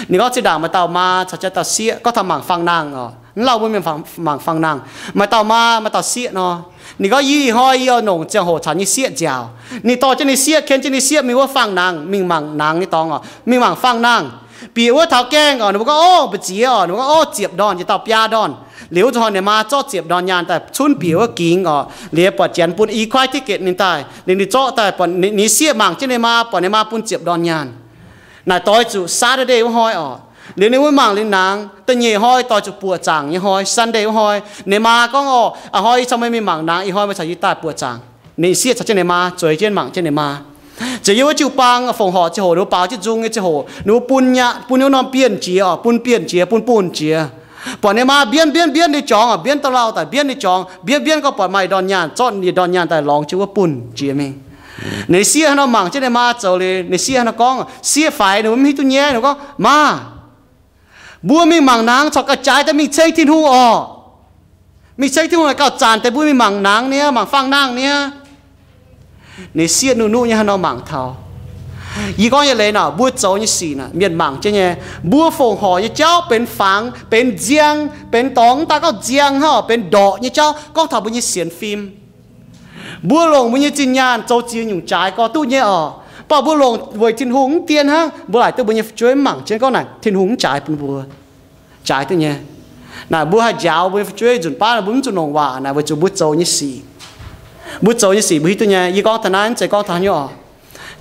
Ninh gorngv zinh ndaangc maaih dauh maa caux jienv dauh sieqv gorngv taux mangc faang-nangh oc. Mv lauh mbuo mienh mangc faang-nangh. Maaih dauh maa, maaih dauh sieqv nor. Ninh gorngv, yie ih hnoi yie oix nongc ziangh hoc caux nyei sieqv nziaauc. Ninh dorh jienv nyei sieqv, ken jienv nyei sieqv mingh wuov faang-nangh, mingh mangc nangx nyei dorngx oc, mingh mangc faang-nangh. Bieqc wuov taux gaengh oc, ninh mbuo gorngv, ov, mbu'ziex oc, ninh mbuo gorngv, ov, ziepc ndorn, yietc dauh biaa ndorn. Liuz wuov zuqc hnoi ninh maa zorqv ziepc ndorn nyaanh daaih cunv bieqc wuov gingx oc, liuz buatc janx bun ih kuaaiv ticket ninh daaih, liuz ninh zorqv daaih buatc ninh sieqv mangc jienv ninh maa, buatc ninh maa bun ziepc ndorn nyaanh. Naaic doix zuqc Saturday wuov hnoi oc. Liuz ninh wuov mangc liuz nangx, da'nyeic hnoi doix zuqc buoqc zaangc nyei hnoi, Sunday wuov hnoi. Ninh maa gorngv, ov, a'hnoi yie caux meih mingh mangc nangx, ih hnoi meih caux yie daaih buoqc zaangc. Ninh sieqv caux jienv ninh maa zueiz jienv mangc jienv ninh maa. Ziouc yiem wuov jiu-baang fongc horc ziangh hoc, ninh mbuo baaux jienv nzung nyei ziangh hoc, ninh mbuo bun nyei, bun wuov norm bienh jiex oc, bun bienh jiex, bun bunh jiex. Buatc ninh maa mbienv mbienv mbienv nyei jorngx oc, mbienv dauh lauh daaih mbienv nyei jorngx, mbienv mbienv gorngv buatc maaih ndorn nyaanh, zorqv yietc ndorn nyaanh daaih lorngx jienv wuov bunh jiex mingh. Ninh sieqv hnangv nor mangc jienv ninh maa zoux liuz, ninh sieqv hnangv nor gorngv, sieqv faix, ninh mbuo mv hiuv duqv nyaiv, ninh gorngv, Maa, Mbuo mingh mangc nangv corc gauh jaaix daaih mingh ceng Tin-Hungh orqc. Mingh ceng Tin-Hungh naaic gauh zanc deix mbuo mingh mangc nangv niaa, mangc fangx nangh niaa. Ninh sieqv nuqv-nuqv nyei hnangv nor mangc taux. Yie gorngv nyei leiz naaic, mbuo zoux nyei sic naaic mienh mangc jienv nyei. Mbuo fongc horc nyei jauv benx fangx, benx nziang, benx dorngx, mv daaih gorngv nziang hnangv, benx ndorqc nyei jauv, gorngv taux mbuo nyei sienx fim. Mbuo longc mbuo nyei zinh nyaanh zoux ziex nyungc jaaix gorx duqv nyei orqc. Mv baac mbuo longc weic Tin-Hungh mv dien hnangv, mbuo laaic duqv mbuo nyei fu'jueiv mv mangc jienv gorngv naaic Tin-Hungh mv jaaix bun mbuo. Jaaix duqv nyei. Naaic mbuo haih njaaux mbuo nyei fu'jueiv nzunc baav mbuo mv zuqc longc waac naaic weic zuqc mbuo zoux nyei sic. Mbuo zoux nyei sic mbuo hiuv duqv nyei. Yie gorngv taux naaiv mv zeiz gorngv taux haaix nyungc orqc.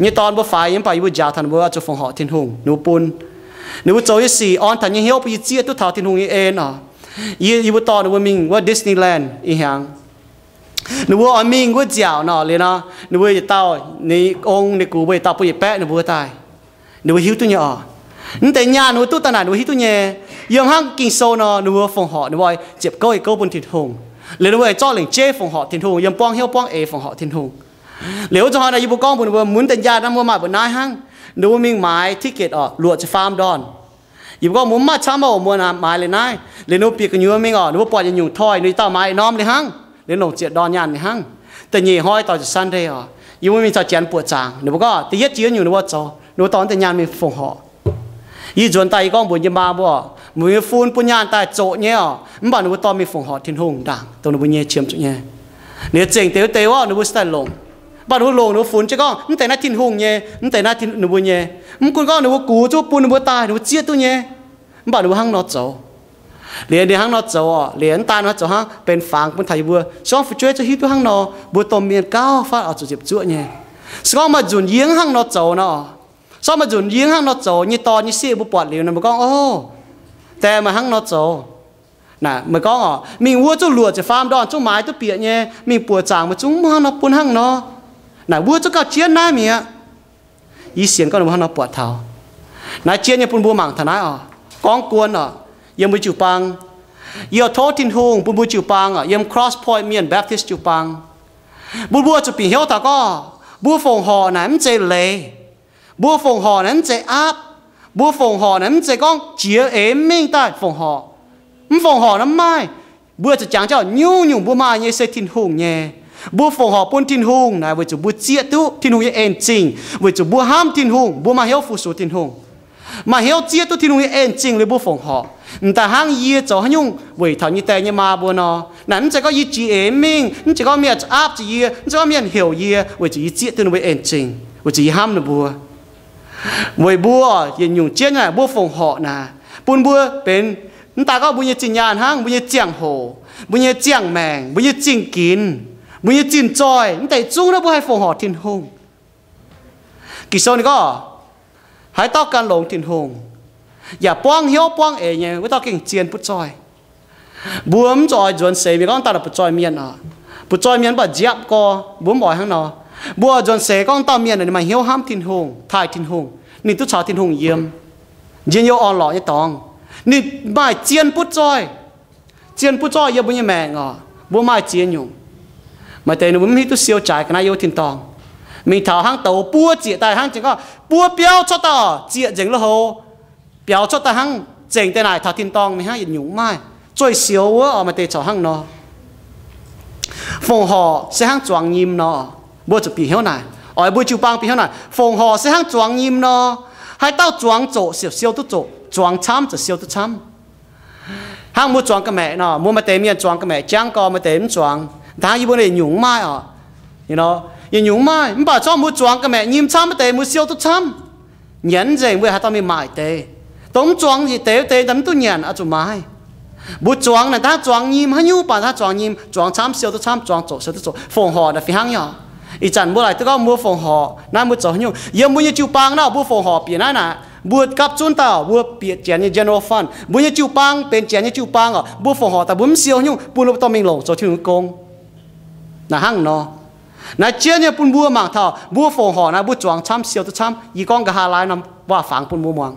Nyei dorn mbuo faix nyei mv baac yie mbuo njaaux taux ninh mbuo oix zuqc fongc horc Tin-Hungh, ninh mbuo bun. Ninh mbuo zoux nyei sic orn taux nyei hnyouv bun yie zieqv duqv taux Tin-Hungh nyei en orqc. Yie, yie mbuo dorh ninh mbuo mingh wuov Disneyland ih hnyangx. Ninh mbuo oix mingh wuov nziaauc nor, liuz nor, ninh mbuo yietc dauh, ninh ong ninh gux mbuo yietc dauh bun yietc baeqv ninh mbuo daaih. Ninh mbuo hiuv duqv nyei orqc. Mv deix nyaanh ninh mbuo duqv daaih naaic ninh mbuo hiuv duqv nyei. Yiem hnangv Ging-Sou nor, ninh mbuo fongc horc, ninh mbuo oix ziepc gouv yietc gouv bun Tin-Hungh. Liuz ninh mbuo zorqv lengc jeiv fongc horc Tin-Hungh, yiem buangv hnyouv buangv eix fongc horc Tin-Hungh. Liuz wuov zuqc hnoi naaic yie mbuo gorngv mbuox ninh mbuo, mv deix nyaanh naaiv mbuo maaih mbuoqc naaiv hnangv. Ninh mbuo mingh maaiz ticket orqc, luoqc ziepc faam ndorn. Yie mbuo gorngv mbuo mv maaih camv orqc, mbuo naaic maaiz liuz naaiv. Liuz ninh mbuo bieqc gu'nyuoz mingh orqc, ninh mbuo buatc yietc nyungc toy, ninh dauh maaiz norm liuz hnangv. Liuz longc ziepc ndorn nyaanh liuz hnangv. Da'nyeic hnoi dorh ziepc Sunday orqc, yie mbuo mingh caux Janx buoqc zaangc, ninh mbuo gorngv da'yietv jiex nyungc ninh mbuo zoux, ninh mbuo dorh da'nyeic nyaanh mingh fongc horc. Yie nzuonx daaih yie gorngv mbuox yie maa mbuo orqc, mbuo nyei fun bun nyaanh daaih zoqc nyei orqc, mv baac ninh mbuo dorh mingh fongc horc Tin-Hungh ndaangc dongh ninh mbuo nyei qiemx zuqc nyei. Ninh zengc deix wuov deix orqc, ninh mbuo se daaih longc. Mv baac ninh mbuo longc ninh mbuo funx jienv gorngv mv deix naaiv Tin-Hungh nyei, mv deix naaiv ninh mbuo nyei. Mv gunv gorngv ninh mbuo gux zuqc bun ninh mbuo daaih, ninh mbuo zieqv duqv nyei. Mv baac ninh mbuo hnangv nor zoux. Liuz ninh hnangv nor zoux orqc, liuz mv daan nor zoux hnangv benx fangx bun taux yie mbuo. Se gorngv fu'jueiv zuqc hiuv duqv hnangv nor, mbuo domh mienh gauh fatv oix zuqc ziepc zuoqv nyei. Se gorngv maaih nzunc yie hnangv nor zoux nor, se gorngv maaih nzunc yie hnangv nor zoux, nyei dorn nyei sieqv mbuo buatc liuz nor mbuo gorngv, ov, deix meih hnangv nor zoux. Naaic meih gorngv orqc, mingh wuov zungv luoqc ziepc faam ndorn zungv maaiz duqv bieqc nyei, mingh buoqc zaangc meih zungv mv hnangv nor bun hnangv nor. Naaic wuov zungv gauh jienv naaiv mi'aqv. Yie sienx gorngv ninh mbuo hnangv nor buatc taux. Naaiv jienv nyei bun mbuo mangc taux naaiv orqc. Gorngv guon orqc, yiem mbuo jiu-baang, yie tov Tin-Hungh bun mbuo jiu-baang orqc, yiem Cross Point Mienh Baptist jiu-baang, bun mbuo zuqc bieqc hnyouv taux gorngv mbuo fongc horc naaic mv zeiz leiz. Mbuo fongc horc naaic mv zeiz aapv. Mbuo fongc horc naaic mv zeiz gorngv jiex eix mingh daaih fongc horc. Mv fongc horc naaic mv maaih. Mbuo zuqc jangx jienv nyungc-nyungc mbuo maaih nyei se Tin-Hungh nyei. Mbuo fongc horc bun Tin-Hungh naaic weic zuqc mbuo zieqv duqv Tin-Hungh nyei en-zingh, weic zuqc mbuo hnamv Tin-Hungh, mbuo maaih hnyouv fu-sux Tin-Hungh, maaih hnyouv zieqv duqv Tin-Hungh nyei en-zingh liuz mbuo fongc horc. M'daaih hnangv yie zoux haaix nyungc weic taux nyei die nyei maa mbuo nor, naaic mv zeiz gorngv yie jiex eix mingh, mv zeiz gorngv mienh aapv zuqc yie, mv zeiz gorngv mienh heuc yie, weic zuqc yie zieqv duqv ninh mbuo en-zingh, weic zuqc yie hnamv ninh mbuo. Weic mbuo yietc nyungc jienv naaic mbuo fongc horc naaic, bun mbuo benx, mv daaih gorngv mbuo nyei zinh nyaanh hnangv, mbuo nyei ziangh hoc, mbuo nyei ziangh maengc, mbuo nyei zingh ginx, mbuo nyei zinh zoih, mv deix zungv naaiv mbuo haih fongc horc Tin-Hungh. Ging-Sou ninh gorngv, haaix dauh gan longx Tin-Hungh yaac buangv hnyouv buangv eix nyei, wuov dauh gengh zien butv zoih. Mbuo mv zuqc oix nzuonx seix mienh gorngv dauh naaic butv zoih mienh oc. Butv zoih mienh mv baac nziaapv gorx, mbuo mv oix hnangv nor. Mbuo oix nzuonx seix gorngv dauh mienh ninh maaih hnyouv hnamv Tin-Hungh, taaih Tin-Hungh, ninh duqv caux Tin-Hungh yiem njien-youh orn-lorqc nyei dorngx. Ninh maaih zien butv zoih. Zien butv zoih yiem mbuo nyei maengc oc. Mbuo maaih ziex nyungc. Maaih deix ninh mbuo mv hiuv duqv siou jaaix ga'naaiv yiem wuov tin-dorngh. Mingh taux hnangv douz buov zieqc daaih hnangv ziex gorngv buov biauv cuotv daaih oc, zieqc nzengc lui-houx, biaux cuotv daaih hnangv zengc deix naaic taux tin-dorngh mingh hnangv yietc nyungc mv maaih. Zueih sioux wuov oc, maaih deix corc hnangv nor. Fongc horc se hnangv zuangx nyim nor. Mbuo zuqc bieqc hnyouv naaic, oix mbuo jiu-baang bieqc hnyouv naaic, fongc horc se hnangv zuangx nyim nor. Haaix dauh zuangx zoqc ziouc siou duqv zoqc, zuangx camv ziouc siou duqv camv. Hnangv mbuo zuangx ga'maeqc nor, mbuo maaih deix mienh zuangx ga'maeqc jangv gorx, maaih deix mv zuangx. Hnangv yie mbuo yietc nyungc mv maaih oc. Yietc nyungc mv maaih, mv baac zorqv mbuo zuangx ga'maeqc nyim camv, maaih deix mbuo siou duqv camv. Nyanc nzengc mbuo haaix dauh mingh maaic deix. Dongh mv zuangx yietc deix wuov deix mv duqv nyanc oix zuqc maaiz. Mbuo zuangx naaic daav zuangx nyim, haaix nyungc baac daav zuangx nyim, zuangx camv siou duqv camv, zuangx zoqc siou duqv zoqc. Fongc horc naaic fih hnangv nyei oc. Ih zanc mbuo laaic duqv gorngv mbuo fongc horc naaiv, mbuo zoux haaix nyungc? Yiem mbuo nyei jiu-baang naaiv, mbuo fongc horc bieqc naaiv naaic, mbuo gapv zunv dauh mbuo bieqc Janx nyei general fund, mbuo nyei jiu-baang benx Janx nyei jiu-baang oc. Mbuo fongc horc daaih mbuo mv siou haaix nyungc, bun mbuo dorh mingh longc zoux Tin-Hungh nyei gong. Naaic hnangv nor. Naaiv jienv nyei bun mbuo mangc taux mbuo fongc horc naaiv mbuo zuangx camv siou duqv camv. Yie gorngv nqa'haav laai norm waac-fangx bun mbuo muangx.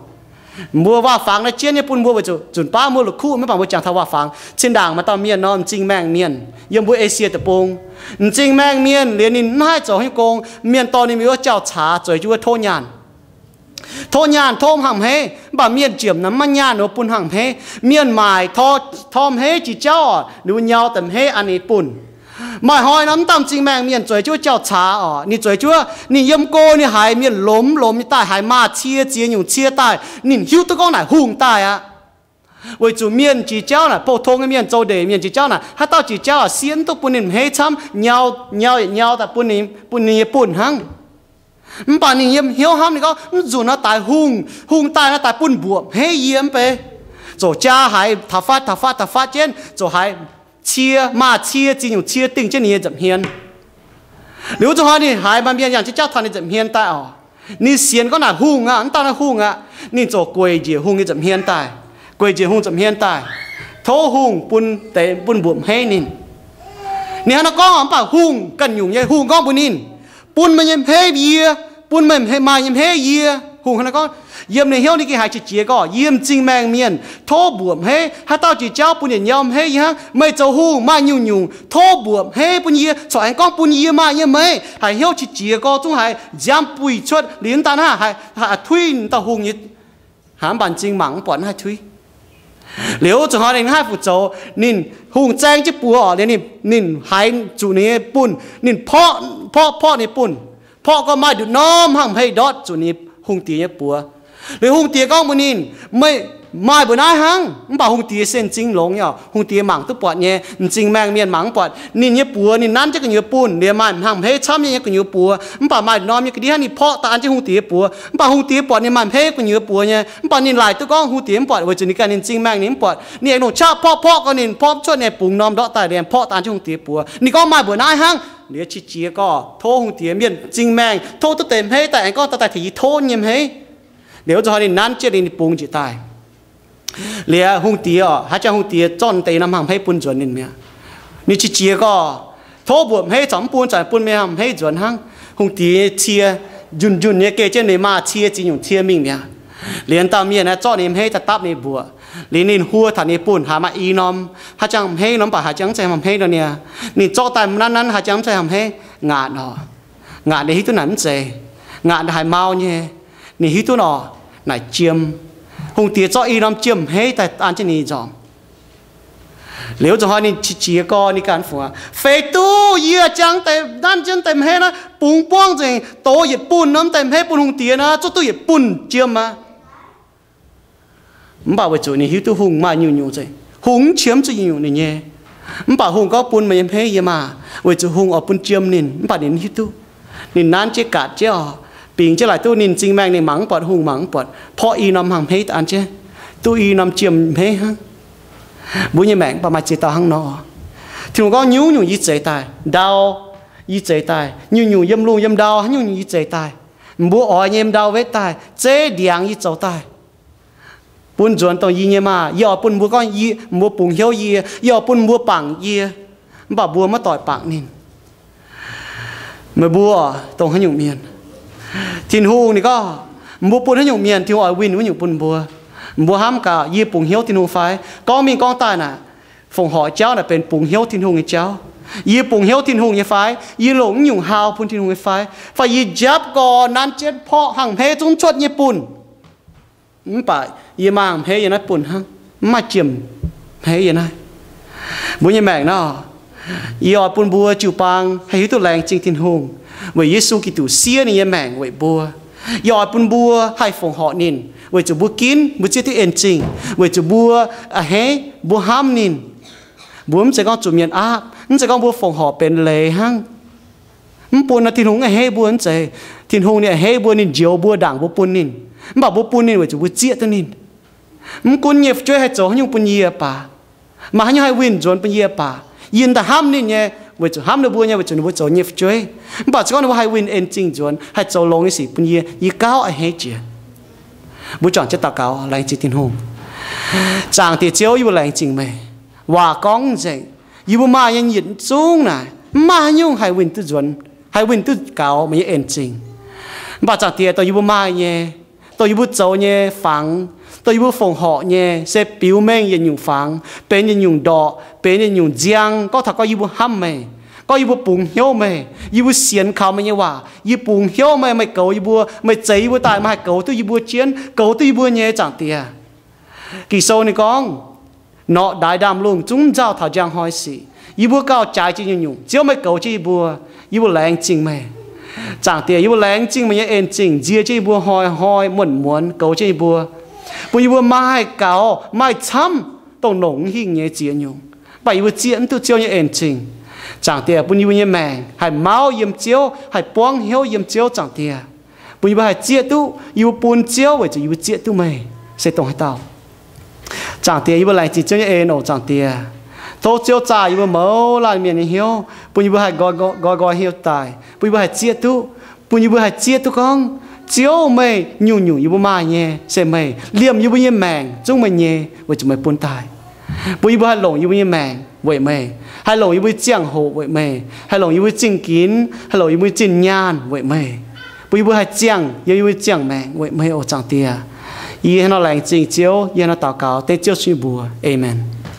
Mbuo waac-fangx naaiv jienv nyei bun mbuo weic zuqc nzunc baav mbuo la'kuqv mv baac mbuo jangx taux waac-fangx. Cin-ndaangc maaih dauh mienh nor, m'zing maengh mienh yiem mbuo Esie deic-bung. M'zing maengh mienh liuz ninh mv haih zoux haaix nyungc gong, mienh dorh ninh mingh wuov jauv-caax zueiz jienv wuov tov nyaanh. Tov nyaanh tov hnangv hmeiv, mv baac mienh ziemx naaic maiv nyaanh nor bun hnangv hmeiv. Mienh maaic tor, tor hmeiv jiex jauv oc, ninh mbuo nyau daaih hmeiv an ninh bunh. Maaih hnoi nor mv dauh m'zing maengh mienh zueiz jienv wuov jauv-caax oc, ninh zueiz jienv wuov, ninh yiem go ninh haiz mienh lomz lomz nyei daaih, haiz maaz cie ziex nyungc cie daaih, ninh hiuv duqv gorngv naaic hungh daaih aqv. Weic zuqc mienh jiex jauv naaic, pou-tong nyei mienh, zoux ndeic mienh jiex jauv naaic, haaix dauh jiex jauv aqv, siev mv duqv bun ninh hmeiv camv, nyau, nyau yietc nyau daaih bun ninh, bun ninh nyei bunh hnangv. Mv baac ninh yiem hnyouv hnamv, ninh gorngv, mv nzunc nor daaih hungh, hungh daaih nor daaih bun mbuoqc hmeiv yie mv bei. Ziouc jaa haiz taux fatv, taux fatv, taux fatv jienv, ziouc haiz cie, maaz cie ziex nyungc cie dingh jienv ninh nyei nza'hmien. Liuz wuov zanc hnoi ninh haiz maaih mienh yangh jienv jauv taux ninh nza'hmien daaih oc, ninh sienx gorngv naaic hungh aqv, mv dauh naaiv hungh aqv. Ninh ziouc gueic njiec hungh nyei nza'hmien daaih, gueic njiec hungh nza'hmien daaih, tov hungh bun deix, bun mbuoqc hmeiv ninh. Ninh hnangv naaiv gorngv, mv baac hungh ganh nyungc nyei, hungh gorngv mbuox ninh, bun meih nyei hmeiv yie, bun meih maaih nyei hmeiv yie. Hungh hnangv naaiv gorngv, yiem ninh hnyouv ninh gengh haiz qiex jiez gorngv, yie m'zing maengh mienh, tov mbuoqc hmeiv, haaix dauh jiex jauv bun yietc nyau hmeiv yie hnangv. Meih zoux hungh maaih nyungc-nyungc, tov mbuoqc hmeiv bun yie, corc aengx gorngv bun yie maaih nyei meih. Haiz hnyouv qiex jiez gorngv zungv haiz nziaamv buih cuotv liuz daaih naaiv, haiz tuiv dauh hungh nyei. Hnangv mv baac m'zing mangc mv buatc naaiv haih tuiv. Liuz zuqc hnoi ninh haih fu zoux, ninh hungh zaeng jienv buoz oc, liuz ninh, ninh haiz zuqc ninh nyei bunh, ninh porv, porv, porv ninh bunh, porv gorngv maaih nduqc norm hnangv hmeiv ndortv zuqc ninh hungh diex nyei buoz. Liuz hungh diex gorngv mbuox ninh, meih maaih mbuo naaiv hnangv. Mv baac hungh diex se m'zing longx nyei oc, hungh diex mangc duqv buatc nyei, m'zing maengh mienh mangc mv buatc. Ninh nyei buoz ninh nanv jienv gu'nyuoz bunh, liuz maaih hnangv hmeiv camv nyei gu'nyuoz buoz, mv baac maaih norm nyei ga'ndiev hnangv ninh porv daaih an jienv hungh diex buoz. Mv baac hungh diex buatc ninh maaih hmeiv gu'nyuoz buoz nyei, mv baac ninh laaic duqv gorngv hungh diex mv buatc, weic zuqc ninh ganh ninh m'zing maengh ninh mv buatc. Ninh aengx longc qaqv porv porv gorngv ninh porv mv cuotv, ninh bungx norm ndortv daaih liemh porv daaih an jienv hungh diex buoz. Ninh gorngv maaih mbuo naaiv hnangv. Liuz qiex jiez gorngv tov hungh diex, mienh m'zing maengh tov duqv deix hmeiv daaih, aengx gorngv daaih tengx yie tov nyei hmeiv. Liuz wuov zanc hnoi ninh nanv jienv liuz ninh bungx njiec daaih. Liuz hungh diex oc, haaix jangx hungh diex zorqv deix norm hnangv hmeiv bun nzuonx ninh mi'aqv. Ninh qiex jiez gorngv, tov mbuoqc hmeiv corc mv bun, corc bun meih hnangv hmeiv nzuonx hnangv. Hungh diex cie njunh njunh nyei geh jienv ninh maaz cie ziex nyungc cie mingh mi'aqv. Liuz dauh mienh aeqv, zorqv ninh hmeiv daaih dapv ninh mbuoqc. Liuz ninh huo taux ninh bunh haiz maaih i norm, haaix jangx hmeiv nor, mv baac haaix jangx mv zeiz hnangv hmeiv nor niaa. Ninh zorqv daaih nanv nanv, haaix jangx mv zeiz hnangv hmeiv, ngaatc oc. Ngaatc ninh hiuv duqv naaic mv zeiz. Ngaatc ninh haiz mau nyei. Ninh hiuv duqv nor, naaic jiem. Hungh diex zorqv i norm jiem hmeiv daaih an jienv ninh nzormc. Liuz wuov zanc hnoi ninh qiex jiez gorngv ninh ganh fungx, feix duqv yie jangx deix nanv jienv deix hmeiv naaiv bungx buangv nzengc, dox yietc bunh norm deix hmeiv bun hungh diex naaiv, zuqc duqv yietc bunh jiem aqv. Mv baac weic zuqc ninh hiuv duqv hungh maaih nyungc-nyungc nzengc, hungh mv qiemx zuqc nyungc-nyungc ninh nyei. Mv baac hungh gorngv, bun meih nyei hmeiv yie maah! Weic zuqc hungh oix bun jiem ninh, mv baac ninh mv hiuv duqv. Ninh nanv jienv gaatc jienv oc, bingx jienv laaic duqv ninh m'zing maengh ninh mangc mv buatc, hungh mangc mv buatc, porv i norm hnangv hmeiv daaih an jienv, duqv i norm jiem hmeiv hnangv. Mbuo nyei maengc mv baac maaih ziex dauh hnangv nor. Tin-Hungh gorngv, nyungc-nyungc yie zeix daaih, ndau yie zeix daaih, nyungc-nyungc yiem lungh yiem ndau haaix nyungc-nyungc yie zeix daaih. Mbuo oix nyei ndau wetv daaih, zeiv ndiangx yie zoux daaih. Bun nzuonx dongh yie nyei maah! Yie oix bun mbuo gorngv, yie, mbuo bungx hnyouv yie, yie oix bun mbuo bangc yie. Mv baac mbuo maiv doic bangc ninh. Meih mbuo dongh haaix nyungc mienh? Tin-Hungh ninh gorngv, mbuo bun haaix nyungc mienh, Tin-Hungh oix winh wuov nyungc bun mbuo. Mbuo hnamv gaax, yie bungx hnyouv Tin-Hungh fai? Gorngv mingh gorngv daaih naaic, fongc horc jauv naaic benx bungx hnyouv Tin-Hungh nyei jauv. Yie bungx hnyouv Tin-Hungh nyei fai? Yie longc wuov nyungc hau bun Tin-Hungh nyei fai? Fai yie njapv gorx nanv jienv porv hnangv hmeiv zungv cuotv nyei bunh, mv baac yie maaih hmeiv yiem naaiv bunh hnangv, mv maaih jiem hmeiv yiem naaiv. Mbuo nyei maengc nor, yie oix bun mbuo jiu-baang haih hiuv duqv laengz zingh Tin-Hungh weic Yesu Giduc siev ninh nyei maengc weic mbuo. Yie oix bun mbuo haih fongc horc ninh, weic zuqc mbuo ginv mbuo zieqv duqv en zingh, weic zuqc mbuo a'hneiv, mbuo hnamv ninh. Mbuo mv zeiz gorngv zuqc mienh aapv, mv zeiz gorngv mbuo fongc horc benx leiz hnangv. Mv bun nor Tin-Hungh mv a'hneiv mbuo mv zeiz. Tin-Hungh ninh a'hneiv mbuo, ninh njoux mbuo, ndaangc mbuo bun ninh. Mv baac mbuo bun ninh weic zuqc mbuo zieqv duqv ninh. Mv gunv nyei fu'jueiv haih zoux haaix nyungc bun yie baac, maaih haaix nyungc haih winh nzuonx bun yie baac, yie daaih hnamv ninh nyei, weic zuqc hnamv ninh mbuo nyei, weic zuqc ninh mbuo zoux nyei fu'jueiv. Mv baac se gorngv ninh mbuo haih winh en zingh nzuonx, haih zoux longx nyei sic bun yie, yie gauh a'hneiv jiex. Mbuo juangc jienv daux gaux, laengz zingh Tin-Hungh. Zaangc Diex Ziouv, yie mbuo laengz zingh meih. Waac gorngv nzengc, yie mbuo maaih nyei yietc zungv naaic mv maaih haaix nyungc haih winh duqv nzuonx, haih winh duqv gaux meih nyei en zingh. Mv baac Zaangc Diex, dongh yie mbuo maaih nyei, dongh yie mbuo zoux nyei fangx, dongh yie mbuo fongc horc nyei, se biux mengh yietc nyungc fangx, benx yietc nyungc ndorqc, benx yietc nyungc nziang, gorngv taux gorngv yie mbuo hnamv meih. Gorngv yie mbuo bungx hnyouv meih, yie mbuo sienx kaux meih nyei waac, yie bungx hnyouv meih, meih goux yie mbuo, meih zeix yie mbuo daaih, meih haih goux duqv yie mbuo jienv, goux duqv yie mbuo nyei, Zaangc Diex. Ging-Sou ninh gorngv, norqc ndaix ndaamv-lungh zungv nzauh taux njang hnoi sic. Yie mbuo gauh jaaix jiex nyungc-nyungc, Ziouv meih goux jienv yie mbuo. Yie mbuo laengz zingh meih. Zaangc Diex, yie mbuo laengz zingh meih nyei en zingh nzie jienv yie mbuo hnoi-hnoi muonc muonz goux jienv yie mbuo, bun yie mbuo maaih gaux maaih camv dongh longc mv hingh nyei ziex nyungc. Mv baac yie mbuo zieqv mv duqv Ziouv nyei en zingh. Zaangc Diex, bun yie mbuo nyei maengc haih mauv yiem Ziouv, haih buangv hnyouv yiem Ziouv, Zaangc Diex. Bun yie mbuo haih zieqv duqv yie mbuo bun Ziouv weic zuqc yie mbuo zieqv duqv meih se dongh haaix dauh. Zaangc Diex, yie mbuo laengz zingh Ziouv nyei en oc, Zaangc Diex. Tov Ziouv zaah yie mbuo mouz laanh mienh nyei hnyouv, bun yie mbuo haih nqoi nqoi hnyouv daaih, bun yie mbuo haih zieqv duqv, bun yie mbuo haih zieqv duqv gorngv, Ziouv, meih nyungc-nyungc yie mbuo maaih nyei se meih. Liemh yie mbuo nyei maengc zungv meih nyei weic zuqc meih bun daaih. Bun yie mbuo haih longc yie mbuo nyei maengc weic meih, haih longc yie mbuo nyei ziangh hoc weic meih, haih longc yie mbuo nyei zingh ginx, haih longc yie mbuo nyei zinh nyaanh weic meih. Bun yie mbuo haih ziangh yiem yie mbuo nyei ziangh maengc weic meih oc, Zaangc Diex. Yie hnangv nor laengz zingh Ziouv, yie hnangv nor daux gaux dengv Ziouv sun mbuox. Aamen.